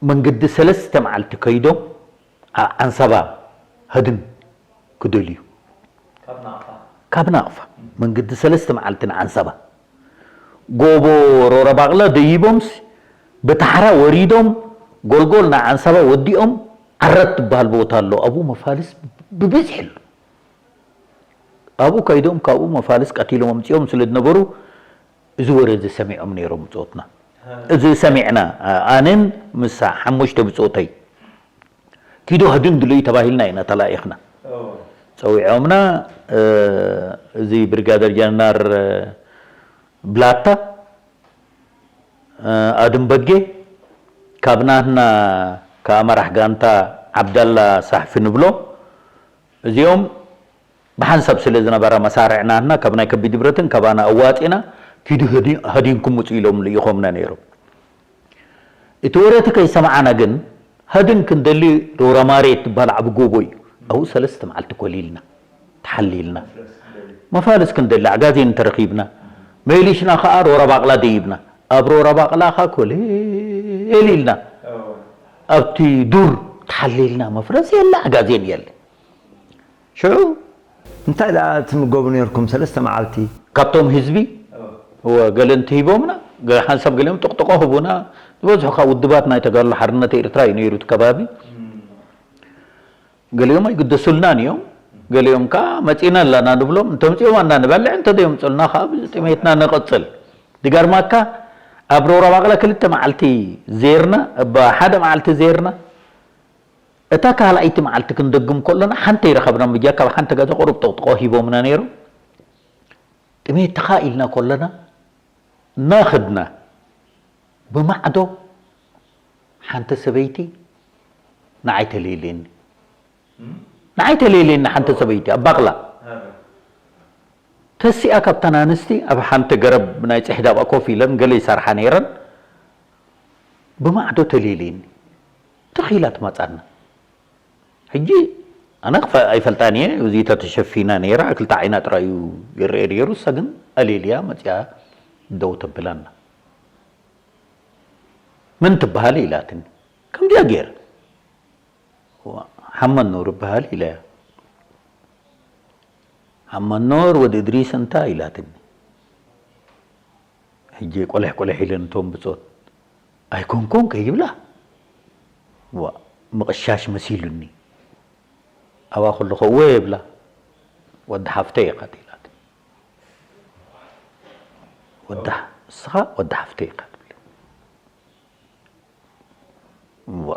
መንገዲ ሰለስተ መዓልቲ ከይዶም ኣብ ዓንሰባ ህድም ክደልዩ። ካብ ናቕፋ። ካብ ናቕፋ መንገዲ ሰለስተ መዓልቲ ንዓንሰባ። ጎቦ ሮረ ባቕላ ደይቦምስ ብታሕራ ወሪዶም ጎልጎል ንዓንሰባ ወዲኦም ዓረት ትበሃል ቦታ ኣሎ። ኣብኡ መፋልስ ብብዝሒ ኣሎ። ኣብኡ ከይዶም ካብኡ መፋልስ ቀቲሎም ኣምጺኦም ስለ ዝነበሩ እዚ ወረ እዚ ሰሚዖም ነይሮም ብጾትና። እዚ ሰሚዕና፣ ኣ-፣ ኣነን ምስ ሓሙሽተ ብጾተይ ኪዶ ህድን ድልዩ ተባሂልና ኢና ተላኢኽና። ጸዊዖምና፣ እ፣ እዚ ብሪጋደር ጀነራል ብላታ፣ እ፣ ኣድም በጌ፣ ካብ ናትና፣ ካብ መራሕ ጋንታ ዓብደላ ሳሕፊ ንብሎ፣ እዚኦም ብሓንሳብ ስለ ዝነበረ መሳርዕ ናትና ካብ ናይ ከቢድ ብረትን ካባና ኣዋጺና ኪዱ ህዲ-፣ ሃዲንኩም ውጹ ኢሎም ልኢኾምና ነይሮም። እቲ ወረ እቲ ከይሰማዕና ግን ሃድን ክንደሊ ሮራማሬ ትበሃል ዓቢ ጎቦ እዩ። ኣብኡ ሰለስተ መዓልቲ ኮሊልና፣ ተሓሊልና። መፋልስ ክንደሊ ኣጋዜን እንተረኺብና፣ መሊሽና ኸኣ ሮራ ባቕላ ደይብና። ኣብ ሮራ ባቕላ ኸኣ ኮሌል ኢልና። ኣብቲ ዱር ተሓሊልና፣ መፍረስ የለ፣ ኣጋዜን የለ። ሽዑ እንታይ ደኣ ትምገቡ ነርኩም ሰለስተ መዓልቲ? ካብቶም ህዝቢ፣ እወ፣ ገለ እንትሂቦምና፣ ገ-፣ ሓንሳብ ገሊኦም ጥቕጥቆ ህቡና። ዝበዝሑ ካብ ውድባት ናይ ተጋድሎ ሓርነት ኤርትራ እዩ ነይሩ እቲ ከባቢ። ገሊኦም ኣይግደሱልናን እዮም። ገሊኦም ከኣ መጺና ኣለና ንብሎም። እንተምጺኦም ኣና ንበልዕ፣ እንተዘየምጹልና ከኣ ብጥሜትና ንቕጽል። ዝገርመካ፣ ኣብ ሮራ ባቕላ ክልተ መዓልቲ ዜርና፣ እባ ሓደ መዓልቲ ዜርና፣ እታ ካልኣይቲ መዓልቲ ክንደግም ከሎና፣ ሓንቲ ኣይረኸብናን። ብጃካ ኣብ ሓንቲ ገዛ ቁሩብ ጥቕጥቆ ሂቦምና ነይሮም። ጥሜት ተኻኢልና ከለና፣ እናኸድና ብማዕዶ ሓንቲ ሰበይቲ ንዓይ ተሌልየኒ። ንዓይ ተሌልየኒ ሓንቲ ሰበይቲ ኣብ ባቕላ። ተሲኣ ካብተን ኣንስቲ ኣብ ሓንቲ ገረብ ናይ ጽሕዲ ኣብኣ ኮፍ ኢለን ገለ ይሰርሓ ነይረን። ብማዕዶ ተሌልየኒ። ትኽ ኢላ ትመጻና። ሕጂ ኣነ ክፈ-፣ ኣይፈልጣን እየ። እዚ ተተሸፊና ነይራ፣ ክልተ ዓይና ጥራይ እዩ ይረአ ነይሩ። እሳ ግን ኣሌልያ መጺኣ ደው ተብላና። "መን ትበሃል?" ኢላትኒ። ከምዚኣ ገይረ። "ዋ፣ ሓመድ ኑር እበሃል" ኢለያ። "ሓመድ ኑር ወዲ እድሪስ እንታ?" ኢላትኒ። ሕጂ ቆለሕ ቆለሕ ኢለን እቶም ብጾት፣ "ኣይኮንኩን" ከይብላ፣ ዋ፣ ምቕሻሽ መሲሉኒ። ኣብኣ ከለኹ፣ "እወ" ይብላ፣ "ወዲ ሓፍተይ ኢኻ" ኢላትኒ። "ወዲ ሓ-፣ ንስኻ ወዲ ሓፍተይ ኢኻ" ትብል። ዋ።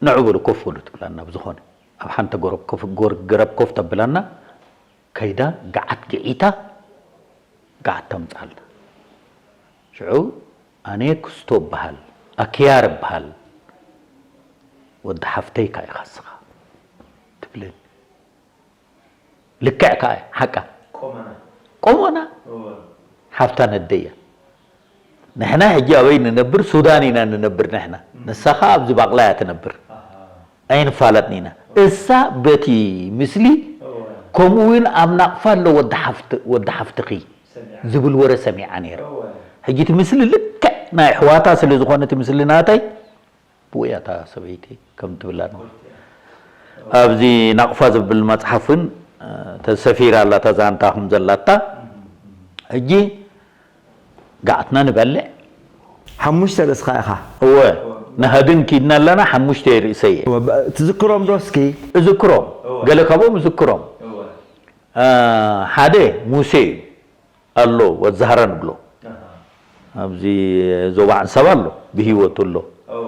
"ንዑ በሉ፣ ኮፍ በሉ" ትብላና። ብዝኾነ ኣብ ሓንቲ ጎረብ ኮፍ፣ ጎር-፣ ገረብ ኮፍ ተብላና፣ ከይዳ ገዓት ግዒታ፣ ገዓት ተምጻልና። ሽዑ ኣነ ክስቶ እበሃል፣ ኣክያር እበሃል፣ "ወዲ ሓፍተይ ከኣ ኢኻ እስኻ" ትብለኒ። ልክዕ ከኣ ሓቃ። ቆመና። ቆመና። እወ። ሓፍታ ነደያ። ንሕና ሕጂ ኣበይ ንነብር? ሱዳን ኢና ንነብር ንሕና። እም። ንሳ ኸኣ ኣብዚ ባቕላ እያ ትነብር። ኣሃ። ኣይንፋለጥን ኢና። እሳ በቲ ምስሊ፣ እወ። ከምኡ እውን ኣብ ናቕፋ ኣሎ ወዲ ሓፍት-፣ ወዲ ሓፍትኺ ሰሚዓ። ዝብል ወረ ሰሚዓ ነይራ። እወ። ሕጂ እቲ ምስሊ ልክዕ ናይ ኣሕዋታ ስለ ዝኾነ እቲ ምስሊ ናተይ፣ ብኡ እያ እታ ሰበይቲ ከም ትብላ ነው። ኣብዚ ናቕፋ ዝብል መጽሓፍ እውን፣ እ፣ ተሰፊራ ኣላ፣ እታ ዛንታ ከም ዘላታ። ሕጂ ገዓትና ንበልዕ። ሓሙሽተ ርእስኻ ኢኻ። እወ፣ ንሃድን ኪድና ኣለና፣ ሓሙሽተ ርእሰይ እየ። እወ፣ ብ-፣ ትዝክሮም ዶ እስኪ? እዝክሮም፣ እወ። ገለ ካብኦም እዝክሮም። እወ። እ፣ ሓደ ሙሴ እዩ። ኣሎ፣ ወዲ ዛህራ ንብሎ። ኣሃ። ኣብዚ ዞባ ዓንሰባ ኣሎ፣ ብህይወቱ ኣሎ። እወ።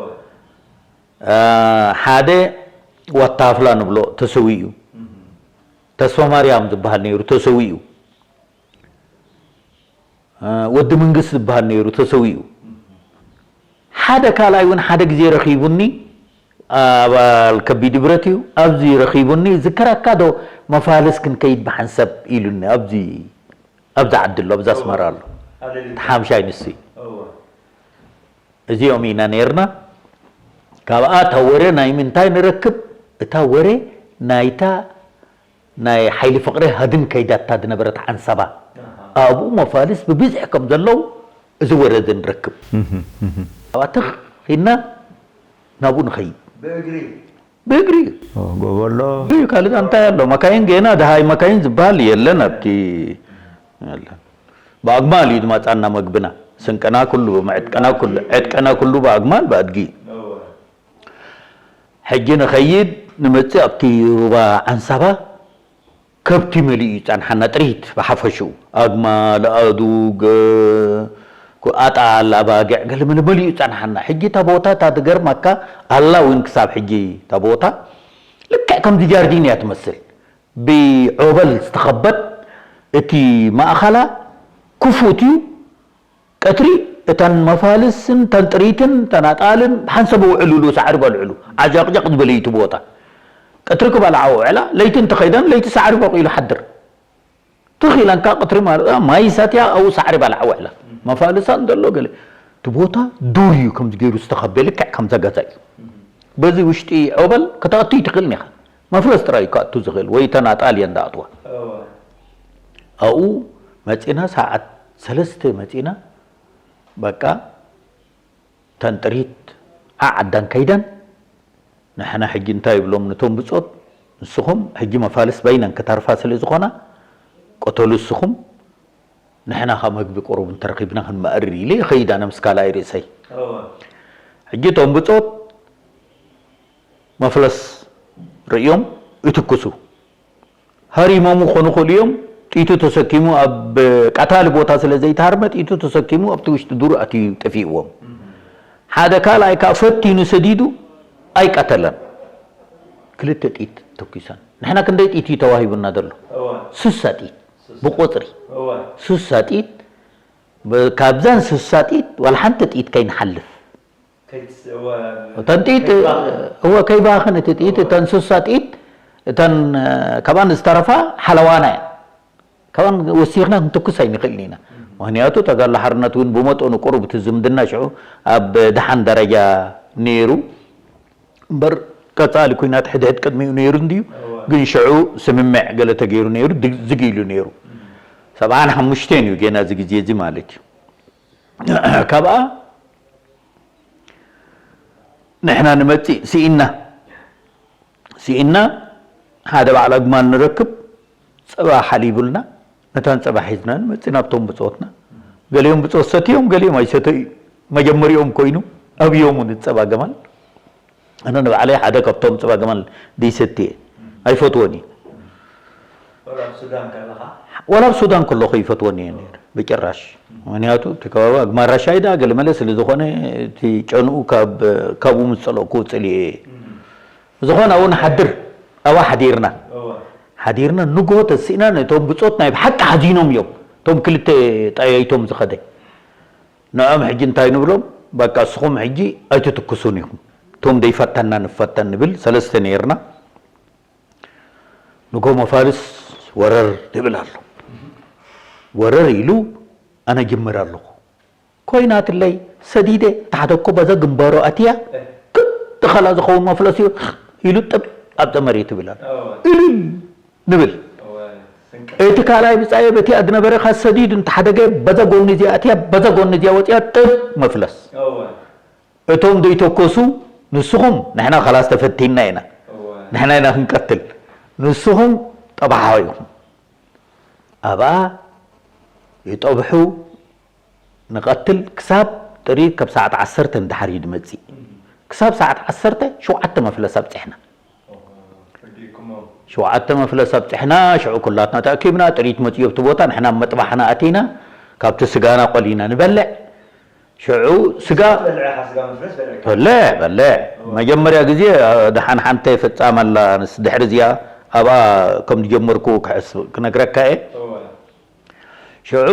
እ፣ ሓደ ዋታፍላ ንብሎ ተሰዊኡ። እህ። ተስፋ ማርያም ዝበሃል ነይሩ፣ ተሰዊኡ። እ፣ ወዲ መንግስቲ ዝበሃል ነይሩ፣ ተሰዊኡ። እህ። ሓደ ካልኣይ እውን ሓደ ግዜ ረኺቡኒ፣ ኣባል ከቢድ ብረት እዩ። ኣብዚ ረኺቡኒ፣ "ዝከረካ ዶ መፋልስ ክንከይድ ብሓንሳብ?" ኢሉኒ። ኣብዚ፣ ኣብዚ ዓዲ ኣሎ፣ ኣብዚ ኣስመራ ኣሎ። ኣሌሉያ። ተሓምሻይ ንሱ እዩ። እወ። እዚኦም ኢና ነይርና። ካብኣ እታ ወረ ናይ ምንታይ ንረክብ? እታ ወረ ናይታ ናይ ሓይሊ ፍቕሪ ሃድን ከይዳታ ዝነበረት ዓንሰባ። ኣሃ። ኣብኡ መፋልስ ብብዝሒ ከም ዘለዉ እዚ ወረ እዚ ንረክብ። እህ፣ እህ። ኣብኣ ትኽ ኢልና ናብኡ ንኸይድ። ብእግሪ? ብእግሪ እዩ። ኦ፣ ጎቦ ኣሎ። እዩ፣ ካልእ እንታይ ኣሎ? መካይን ገና ደሃይ መካይን ዝበሃል የለን ኣብቲ፣ የለን። ብኣግማል እዩ ዝመጻና መግብና። ስንቅና ኩሉ፣ ዕጥቀና ኩሉ፣ ዕጥቀና ኩሉ ብኣግማል፣ ብኣድጊ። እወ። ሕጂ ንኸይድ ንመጽእ ኣብቲ ሩባ ዓንሳባ ከብቲ መሊኡ ይጸንሓና፣ ጥሪት ብሓፈሽኡ ኣግማል፣ ኣእዱግ፣ ኣጣል፣ ኣባጊዕ፣ ገለ መለ መሊኡ ይጸንሓና። ሕጂ እታ ቦታ እታ ትገርመካ ኣላ እውን ክሳብ ሕጂ እታ ቦታ ልክዕ ከምዚ ጃርዲን እያ ትመስል። ብዖበል ዝተኸበት፣ እቲ ማእኸላ ክፉት እዩ። ቀትሪ እተን መፋልስን እተን ጥሪትን እተን ኣጣልን ሓንሰብ ውዕልሉ፣ ሳዕሪ በልዕሉ። ዓጃቕጃቕ ዝበለ እዩ እቲ ቦታ። ቀትሪ ክበልዓ ውዕላ፣ ለይቲ እንተኸይደን ለይቲ ሳዕሪ በቒሉ ሓድር። ትኽ ኢለንካ ቀትሪ ማለት ማይ ሰትያ ኣብኡ ሳዕሪ በልዓ ውዕላ። መፋልሳ እንደሎ ገለ። እቲ ቦታ ዱር እዩ ከምዚ ገይሩ ዝተኸበ፣ ልክዕ ከምዛ ገዛ እዩ። በዚ ውሽጢ ዖበል ከተእቱ ኣይትኽእልን ኢኻ። መፍለስ ጥራይ እዩ ከእቱ ዝኽእል፣ ወይ እተን ኣጣል እየን ዝኣትዋ። ኣብኡ መጺና ሰዓት ሰለስተ መጺና፣ በቃ እተን ጥሪት ዓዓዳን ከይደን፣ ንሕና ሕጂ እንታይ ይብሎም ነቶም ብጾት፣ ንስኹም ሕጂ መፋልስ በይነን ክተርፋ ስለ ዝኾና፣ ቅተሉ እስኹም፣ ንሕና ከ መግቢ ቁሩብ እንተረኺብና ክንመእርር ኢለ ይኸይድ ኣነ ምስ ካልኣይ ርእሰይ። ሕጂ እቶም ብጾት መፍለስ ርእዮም ይትኩሱ። ሃሪሞም ክኾኑ ይኽእሉ እዮም። ጥይቱ ተሰኪሙ ኣብ ቀታሊ ቦታ ስለ ዘይተሃርመ ጥይቱ ተሰኪሙ ኣብቲ ውሽጢ ዱር ኣትዩ ጠፊእዎም። ሓደ ካልኣይ ከኣ ፈቲኑ ሰዲዱ ኣይቀተለን። ክልተ ጥይት ተኩሰን። ንሕና ክንደይ ጥይት እዩ ተዋሂቡና ዘሎ? ስሳ ጥይት ብቁጽሪ። ስሳ ጥይት፣ ብ-፣ ካብዘን ስሳ ጥይት ዋላ ሓንቲ ጥይት ከይንሓልፍ። ከይትስ-፣ እወ፣ እተን ጥይት፣ ከይትባኽን። እወ፣ ከይባኽን እቲ ጥይት፣ እወ። እተን ስሳ ጥይት፣ እተን፣ እ፣ ካብኣን ዝተረፋ ሓለዋና እየን። ካብኣን ወሲኽና ክንትኩስ ኣይንኽእልን ኢና። ምኽንያቱ ተጋድሎ ሓርነት እውን ብመጠኑ ቁሩብ እቲ ዝምድና ሽዑ ኣብ ደሓን ደረጃ ነይሩ። እምበር ቀጻሊ ኲናት ሕድሕድ ቅድሚኡ ነይሩ እንድዩ። እወ። ግን ሽዑ ስምምዕ ገለ ተገይሩ ነይሩ፣ ድ-፣ ዝግ ኢሉ ነይሩ። ሰብዓን ሓሙሽተን እዩ ጌና እዚ ግዜ እዚ ማለት እዩ። ካብኣ ንሕና ንመጽእ ስኢና፣ ስኢና ሓደ በዓል ኣግማል ንረክብ፣ ጸባ ሓሊቡልና፣ ነታን ጸባ ሒዝና ንመጽእ ናብቶም ብጾትና። ገሊኦም ብጾት ሰትዮም፣ ገሊኦም ኣይሰተዩ። መጀመሪኦም ኮይኑ ኣብዮም እውን ጸባ ገማል። ኣነ ንባዕለይ ሓደ ካብቶም ጸባ ገማል ዘይሰቲ እየ። ኣይፈትዎን እየ። ወላ ኣብ ሱዳን ከለኻ? ወላ ኣብ ሱዳን ከለኹ ይፈትወን እየ ነይሩ፣ ብጭራሽ። ምኽንያቱ እቲ ከባቢ ኣግማል ራሻይዳ ገለመለ ስለ ዝኾነ፣ እቲ ጨንኡ ካብ፣ ካብኡ ምስ ጸለእኩ ጽልኤ እየ። እም። ዝኾነ ኣብኡ ንሓድር፣ ኣብኣ ሓዲርና። እወ። ሓዲርና ንግሆ ተሲእና ነቶም ብጾት ናይ ብሓቂ ሓዚኖም እዮም። እቶም ክልተ ጠያይቶም ዝኸደ። ንዕኦም ሕጂ እንታይ ንብሎም? በቃ እስኹም ሕጂ ኣይትትኩሱን ኢኹም። እቶም ዘይፈተና ንፈተን ንብል ሰለስተ ነይርና። ንግሆ መፋልስ ወረር ይብል ኣሎ። ወረር ኢሉ ኣነ ጅምር ኣለኹ። ኮይናትለይ ሰዲደ፣ ታሕተ እኮ በዛ ግንባሩ ኣትያ፣ እ። ክልተ ኸላ ዝኸውን መፍለስ እዩ ኢሉ ጥብ ኣብቲ መሬት ይብል ኣሎ። እወ። እልል ንብል። እወ፣ ስንቀ-፣ እቲ ካልኣይ ብጻየ በቲ ዝነበረ ከሰዲድ እንተሓደገ በዛ ጎኒ እዚኣ ኣትያ፣ በዛ ጎኒ እዚኣ ወጽያ ጥብ መፍለስ። እወ። እቶም ዘይተኮሱ ንስኹም ንሕና ኸላስ ተፈቲና ኢና። እወ። ንሕና ኢና ክንቀትል። ንስኹም ጠባሓ ኢኹም። ኣብኣ ይጠብሑ፣ ንቐትል ክሳብ ጥሪት ካብ ሰዓት ዓሰርተ ንድሓር እዩ ዝመጽእ። ክሳብ ሰዓት ዓሰርተ ሸውዓተ መፍለስ ኣብጺሕና። ሸውዓተ መፍለስ ኣብጺሕና፣ ሽዑ ኩላትና ተኣኪብና፣ ጥሪት መጺኡ ኣብቲ ቦታ፣ ንሕና ኣብ መጥባሕና ኣቲና፣ ካብቲ ስጋና ቆሊና ንበልዕ። ሽዑ ስጋ በልዕ ኢኻ፣ ስጋ መፍለስ በልዕ ኢኻ። በልዕ፣ በልዕ። እወ። መጀመርያ ግዜ፣ እ፣ ደሓን ሓንተ ፈጻም ኣላ፣ ንስ ድሕሪ እዚኣ ኣብኣ ከም ዝጀመርኩ ክሕስ-፣ ክነግረካ እየ። እወ። ሽዑ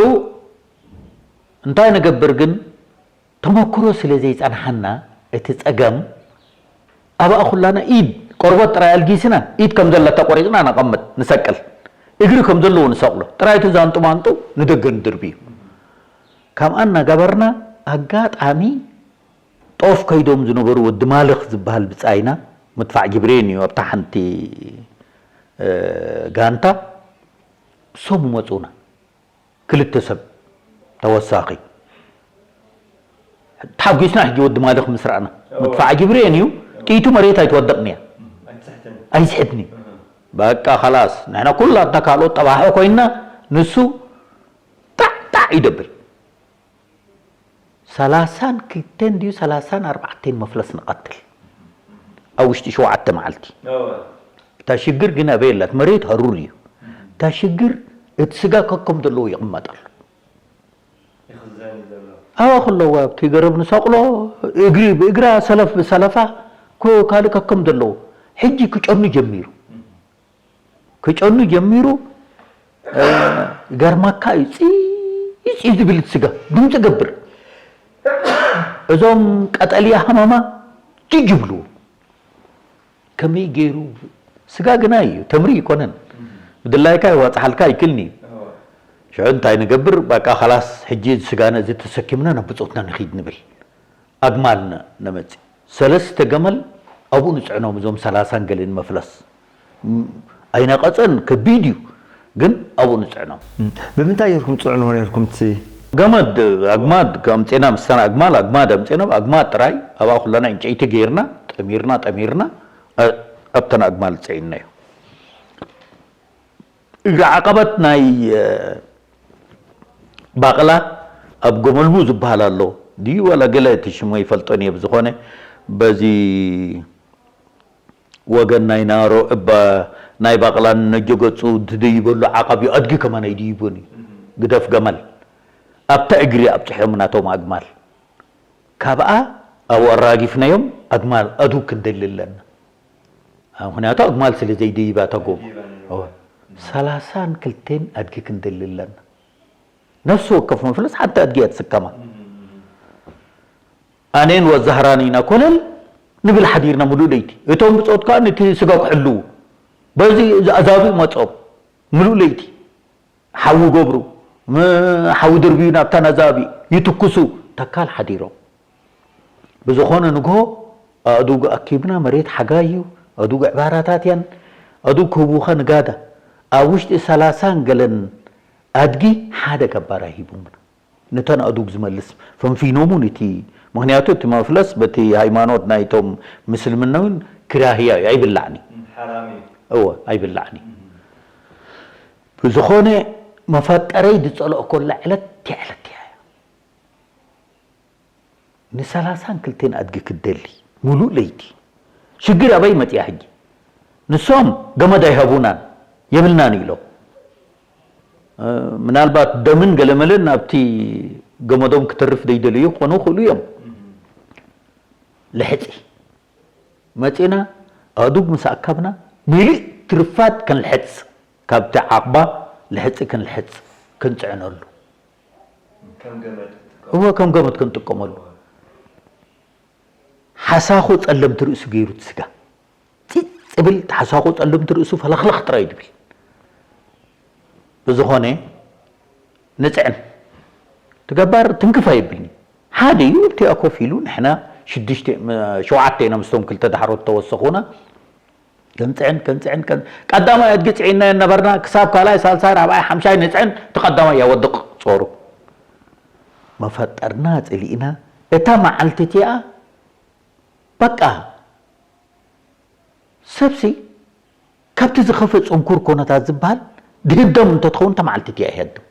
እንታይ ንገብር ግን፣ ተመክሮ ስለ ዘይጸንሓና፣ እቲ ጸገም ኣብኣ ኩላና ኢድ፣ ቆርበት ጥራይ ኣልጊስና፣ ኢድ ከም ዘለታ ቆሪጽና ነቐምጥ፣ ንሰቅል። እግሪ ከም ዘለዎ ንሰቕሎ። ጥራይ እቲ ዛንጡ ማንጡ ንደገ ንድርብዩ። ከምኣ እናገበርና፣ ኣጋጣሚ ጦፍ ከይዶም ዝነበሩ ወዲ ማልኽ ዝበሃል ብጻይና፣ ምድፋዕ ጅብሬን እዩ ኣብታ ሓንቲ፣ እ፣ ጋንታ፣ እሶም ይመጹና። ክልተ ሰብ ተወሳኺ። ተሓጒስና ሕጂ ወዲ ማልኽ ምስ ረኣና። እወ። ምድፋዕ ጅብሬን እዩ፣ ጥይቱ መሬት ኣይትወድቕን እያ። ኣይትስሕትን። ኣይስሕትን እዩ። እህ። በቃ ኸላስ፣ ንሕና ኩላትና ካልኦት ጠባሖ ኮይንና፣ ንሱ ጣዕ ጣዕ ይደብል። ሰላሳን ክልተን ድዩ ሰላሳን ኣርባዕተን መፍለስ ንቐትል። ኣብ ውሽጢ ሸውዓተ መዓልቲ። እወ። እታ ሽግር ግን ኣበይ ኣላት? መሬት ሃሩር እዩ። እታ ሽግር እቲ ስጋ ከከም ዘለዎ ይቕመጥ ኣሎ። ይኽዘን እዩ ዘሎ። ኣዋ ከለዋ ኣብቲ ገረብ ንሰቕሎ እግሪ ብእግራ ሰለፍ ብሰለፋ ኮ ካልእ ከከም ዘለዎ ሕጂ ክጨኑ ጀሚሩ። ክጨኑ ጀሚሩ። ገርማካ እዩ ፂ ፂ ዝብል ስጋ ድምፂ ገብር። እዞም ቀጠልያ ሃማማ ጅጅ ይብሉ። ከመይ ገይሩ ስጋ ግና እዩ ተምሪ ይኮነን። ብድላይካ ይዋፅሓልካ ይክልኒ። ሽዑ እንታይ ንገብር? በቃ ከላስ ሕጂ ስጋና እዚ ተሰኪምና ናብ ብፆትና ንኺድ ንብል። ኣግማል ነመፅእ። ሰለስተ ገመል ኣብኡ ንፅዕኖም እዞም ሰላሳን ገለን መፍለስ ኣይነቐፀን ከቢድ እዩ። ግን ኣብኡ ንፅዕኖም። ብምንታይ ጌርኩም ትፅዕንዎ ነርኩም? እቲ ገመድ ኣግማድ ኣምፅና ምሳና ኣግማል ኣግማድ ኣምፅና ኣግማድ ጥራይ ኣብኣ ኩለና ዕንጨይቲ ገይርና ጠሚርና ጠሚርና ኣብተን ኣግማል ፅዒንናዮ። እግሪ ዓቐበት ናይ ባቕላ ኣብ ጎመልቡ ዝበሃል ኣሎ ድዩ ዋላ ገለ እቲ ሽሙ ይፈልጦን እየ። ብዝኾነ በዚ ወገን ናይ ናሮ እባ ናይ ባቕላን ነጆ ገፁ ትደይበሉ ዓቐብ እዩ። ኣድጊ ከማን ኣይድይቦን እዩ። ግደፍ ገመል ኣብታ እግሪ ኣብፅሖም ናቶም ኣግማል ካብኣ ኣብኡ ኣራጊፍናዮም ኣግማል ኣድው ክንደሊ ኣለና። ምክንያቱ ኣግማል ስለ ዘይደይባ እታ ጎቦ ሰላሳን ክልቴን ኣድጊ ክንደሊ ኣለና። ነፍሲ ወከፍ መፍለስ ሓንቲ ኣድጊ እያ ትስከማ። ኣነን ወዛህራን ኢና ኮለል ንብል ሓዲርና ሙሉእ ለይቲ። እቶም ብጾት ከኣ ነቲ ስጋ ክሕልዉ በዚ ኣዛብእ መጾም ሙሉእ ለይቲ ሓዊ ገብሩ ሓዊ ድርብዩ ናብታ ነዛብእ ይትኩሱ ተካል ሓዲሮም። ብዝኾነ ንግሆ ኣእዱግ ኣኪብና መሬት ሓጋይ እዩ። ኣእዱግ ዕባራታት እያን። ኣእዱግ ክህቡኻ ንጋዳ ኣብ ውሽጢ ሰላሳን ገለን ኣድጊ ሓደ ገባር ኣሂቦምና። ነተን ኣእዱግ ዝመልስ ፈንፊኖሙ ንቲ ምክንያቱ እቲ መፍለስ በቲ ሃይማኖት ናይቶም ምስልምና እውን ክራህያ እዩ ኣይብላዕኒ። ሓራም እዩ። እወ ኣይብላዕኒ። ብዝኾነ መፈጠረይ ዝፀለእኮላ ዕለት እቲያ ዕለት እያ። ንሰላሳን ክልቴን ኣድጊ ክትደሊ ሙሉእ ለይቲ ሽግር ኣበይ መፅያ ሕጂ? ንሶም ገመድ ኣይሃቡናን የብልናን ኢሎም። ምናልባት ደምን ገለመለን ኣብቲ ገመዶም ክተርፍ ዘይደለዩ ክኾኑ ይኽእሉ እዮም። ልሕፂ መፂና ኣእዱግ ምስ ኣካብና ሚሊእ ትርፋት ክንልሕፅ ካብቲ ዓቕባ ልሕፂ ክንልሕፅ ክንፅዕነሉ ከም ገመድ ክትጥቀም። እወ ከም ገመድ ክንጥቀመሉ። ሓሳኹ ፀለምቲ ርእሱ ገይሩ እቲ ስጋ ፂፅ ብል ሓሳኹ ፀለምቲ ርእሱ ፈለኽለኽ ጥራይ ድብል። ብዝኾነ ንፅዕን ትገባር ትንክፍ ኣይብልኒ ሓደ እዩ ኣብቲኣ ኮፍ ኢሉ ንሕና ሽዱሽተ ሸውዓተ ኢና ምስቶም ክልተ ዳሕሮት ተወሰኹና። ከንፅዕን ከንፅዕን ቀዳማይ ኣድጊ ፅዒናዮ ነበርና ክሳብ ካልኣይ ሳልሳይ ራብዓይ ሓምሻይ ንፅዕን እቲ ቀዳማይ ያወድቕ ጾሩ መፈጠርና ፅሊእና እታ መዓልቲ እቲኣ በቃ ሰብሲ ካብቲ ዝኸፈ ፅንኩር ኮነታት ዝበሃል ድህደም እንተትኸውን እታ መዓልቲ እቲኣ ይሃድም።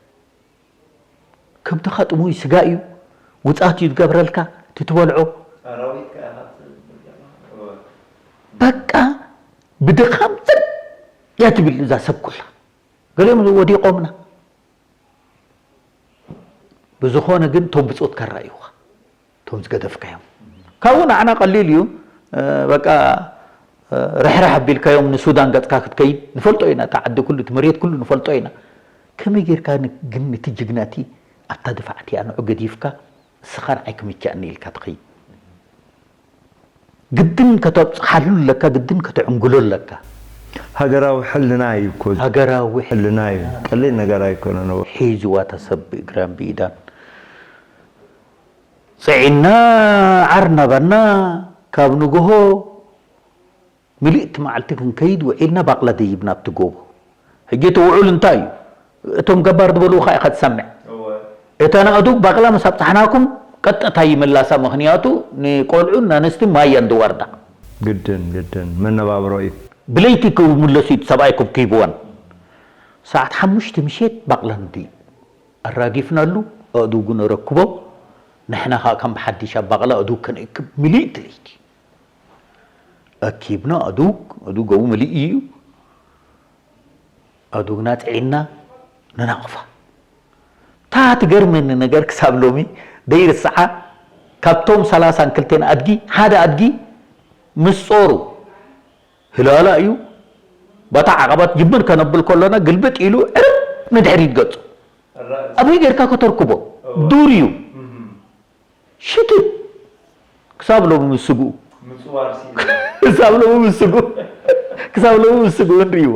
ከብትኻ ጥሙይ ስጋ እዩ፣ ውፃት እዩ ዝገብረልካ እቲ ትበልዖ። በቃ ብድኻም ፅን እያ ትብል እዛ ሰብ ኩላ። ገሊኦም ወዲቖምና። ብዝኾነ ግን እቶም ብፆትካ ራእዩኻ እቶም ዝገደፍካዮም ካብኡ ንዓና ቀሊል እዩ። በቃ ርሕራሕ ኣቢልካዮም ንሱዳን ገፅካ ክትከይድ ንፈልጦ ኢና። እቲ ዓዲ ኩሉ እቲ መሬት ኩሉ ንፈልጦ ኢና። ከመይ ጌርካ ግን እቲ ጅግና እቲ ኣብታ ድፋዕ እቲኣ ንዑ ገዲፍካ ንስኻ ንዓይ ክምችኣኒ ኢልካ ትኸይድ? ግድን ከተብፅሓሉ ኣለካ፣ ግድን ከተዕንግሎ ኣለካ። ሃገራዊ ሕልና እዩ እኮ። ሃገራዊ ሕልና እዩ። ቀሊል ነገር ኣይኮነን። ሒዝዋ እታ ሰብ ብእግራን ብኢዳን ፅዒና ዓር ናባና ካብ ንግሆ ምልእቲ መዓልቲ ክንከይድ ውዒልና ባቕላ ደይብና ኣብቲ ጎቦ። ሕጂ እቲ ውዑል እንታይ እዩ? እቶም ገባር ዝበልውኻ ኢኻ ትሰምዕ። እተን ኣእዱግ ባቕላ ምስ ኣብፃሕናኩም ቀጥታ ይመላሳ፣ ምኽንያቱ ንቆልዑን ንኣንስትን ማይ እየን ዝወርዳ። ግድን ግድን መነባብሮ እዩ። ብለይቲ ክምለሱ እዩ፣ እቲ ሰብኣይ ክብኪብወን። ሰዓት ሓሙሽተ ምሸት ባቕላ ንድይብ። ኣራጊፍናሉ ኣእዱጉ ነረክቦ። ንሕና ከዓ ከም ብሓድሽ ኣብ ባቕላ ኣእዱግ ከነእክብ ምልእቲ ለይቲ። ኣኪብና ኣእዱግ፣ ኣእዱግ ኣብኡ መሊኡ እዩ። ኣእዱግና ጽዒንና ንናቕፋ። እታ ትገርመኒ ነገር ክሳብ ሎሚ ደይርስዓ፣ ካብቶም ሰላሳን ክልተን ኣድጊ ሓደ ኣድጊ ምስ ጾሩ ህላላ እዩ። በታ ዓቐባት ጅምር ከነብል ከሎና ግልብጥ ኢሉ ዕርብ ንድሕሪት ገጹ። ኣበይ ጌርካ ከተርክቦ? ዱር እዩ። ሽትት ክሳብ ሎሚ ምስ ስግኡ። ክሳብ ሎሚ ምስ ስግኡ። ክሳብ ሎሚ ምስ ስግኡ ንርእይዎ።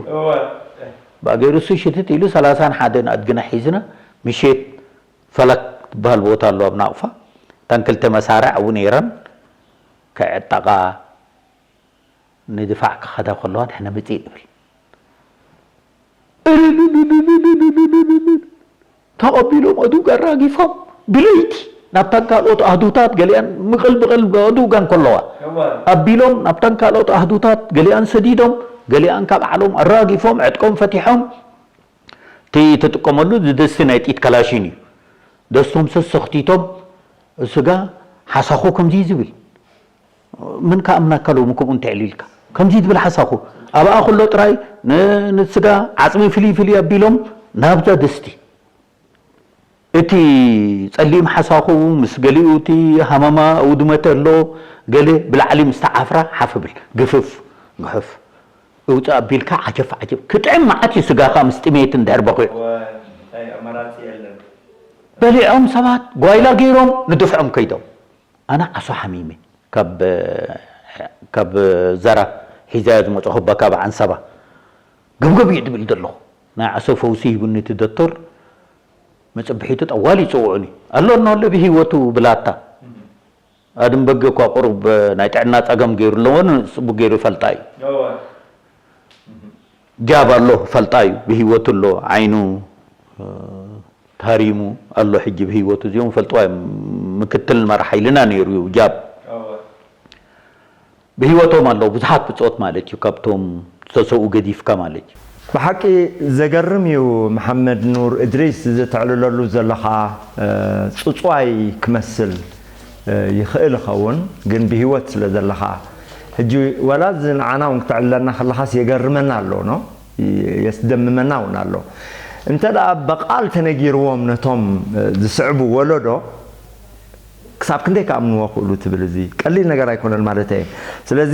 ባገይሩ እሱ ሽትት ኢሉ ሰላሳን ሓደን ኣድግና ሒዝና ምሸት ፈለክ ትበሃል ቦታ ኣሎ ኣብ ናቕፋ። እተን ክልተ መሳርዕ ኣብኡ ነይረን። ክዕጠቓ ንድፋዕ ክኸዳ ከለዋ ንሕና መጺእ ንብል። ተቐቢሎም ኣእዱግ ኣራጊፎም ብለይቲ ናብተን ካልኦት ኣህዱታት ገሊኣን ምቕል ብቕል ኣእዱጋን ከለዋ ኣቢሎም ናብተን ካልኦት ኣህዱታት ገሊኣን ሰዲዶም ገሊኣን ካብ ዓሎም ኣራጊፎም ዕጥቆም ፈቲሖም እቲ ትጥቀመሉ ድስቲ ናይ ጥይት ካላሽን እዩ። ደስቶም ሰሰኽቲቶም ስጋ ሓሳኹ ከምዚ ዝብል ምን ከኣምናካ ሎሚ ከምኡ እንተዕሊልካ ከምዚ ትብል ሓሳኹ ኣብኣ ኩሎ ጥራይ ንስጋ ዓፅሚ ፍልይ ፍልይ ኣቢሎም ናብዛ ድስቲ እቲ ፀሊም ሓሳኹ ምስ ገሊኡ እቲ ሃመማ ውድመተ ኣሎ ገለ ብላዕሊ ምስ ተዓፍራ ሓፍ ብል ግፍፍ ግሕፍ እውፃእ ኣቢልካ ዓጀፍ ዓጀፍ ክጥዕም መዓት እዩ ስጋኻ ምስ ጥሜት እንድሕር በኺዑ በሊዖም ሰባት ጓይላ ገይሮም ንድፍዖም ከይዶም ኣነ ዓሶ ሓሚመ ካብ ካብ ዘራ ሒዛዮ ዝመፅኹ በካብ ዓንሰባ ገብገብ እዩ ድብል ዘለኹ ናይ ዓሶ ፈውሲ ሂቡኒ እቲ ዶክተር መፅብሒቱ ጠዋል ይፅውዑኒ ኣሎ እኖ ኣሎ ብሂወቱ ብላታ ኣድም በጊ እኳ ቁሩብ ናይ ጥዕና ፀገም ገይሩ ኣለዎ ንፅቡቅ ገይሩ ይፈልጣ እዩ ጃብ ኣሎ ፈልጣ እዩ ብሂወቱ ኣሎ ዓይኑ ታሪሙ ኣሎ ሕጂ ብህይወቱ እዚኦም ፈልጥዋ እዮም ምክትል መራሕ ሓይልና ነይሩ እዩ ጃብ ብህይወቶም ኣለዉ ብዙሓት ብፆት ማለት እዩ ካብቶም ዝተሰብኡ ገዲፍካ ማለት እዩ ብሓቂ ዘገርም እዩ መሓመድ ኑር እድሪስ እዚ ተዕልለሉ ዘለኻ ፅፅዋይ ክመስል ይኽእል ይኸውን ግን ብህይወት ስለ ዘለኻ ሕጂ ወላ እዚ ንዓና እውን ክተዕልለና ከለኻስ የገርመና ኣሎ ኖ የስደምመና እውን ኣሎ እንተ ደኣ በቃል ተነጊርዎም ነቶም ዝስዕቡ ወለዶ ክሳብ ክንደይ ክኣምንዎ ክእሉ ትብል እዚ ቀሊል ነገር ኣይኮነን ማለት እየ ስለዚ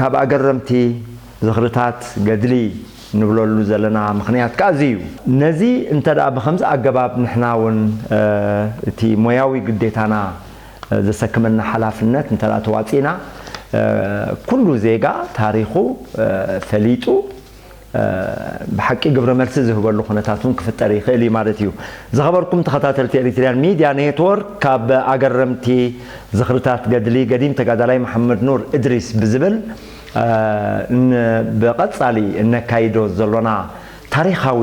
ካብ ኣገረምቲ ዝኽርታት ገድሊ ንብለሉ ዘለና ምኽንያት ከዓ እዚ እዩ ነዚ እንተ ደኣ ብከምዚ ኣገባብ ንሕና እውን እቲ ሞያዊ ግዴታና ዘሰክመና ሓላፍነት እንተ ተዋፂእና ኩሉ ዜጋ ታሪኹ ፈሊጡ ብሓቂ ግብረ መልሲ ዝህበሉ ኩነታት እውን ክፍጠር ይኽእል እዩ ማለት እዩ። ዝኸበርኩም ተኸታተልቲ ኤሪትሪያን ሚድያ ኔትወርክ ካብ ኣገረምቲ ዝኽርታት ገድሊ ገዲም ተጋዳላይ መሓመድ ኑር እድሪስ ብዝብል ብቐጻሊ እነካይዶ ዘሎና ታሪኻዊ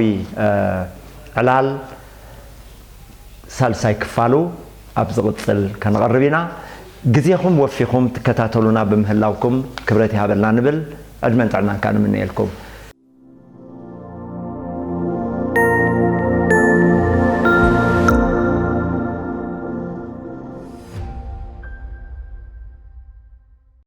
ዕላል ሳልሳይ ክፋሉ ኣብ ዝቕጽል ከነቕርብ ኢና። ግዜኹም ወፊኹም ትከታተሉና ብምህላውኩም ክብረት ይሃበልና ንብል። ዕድመን ጥዕናን ከኣ ንምነየልኩም።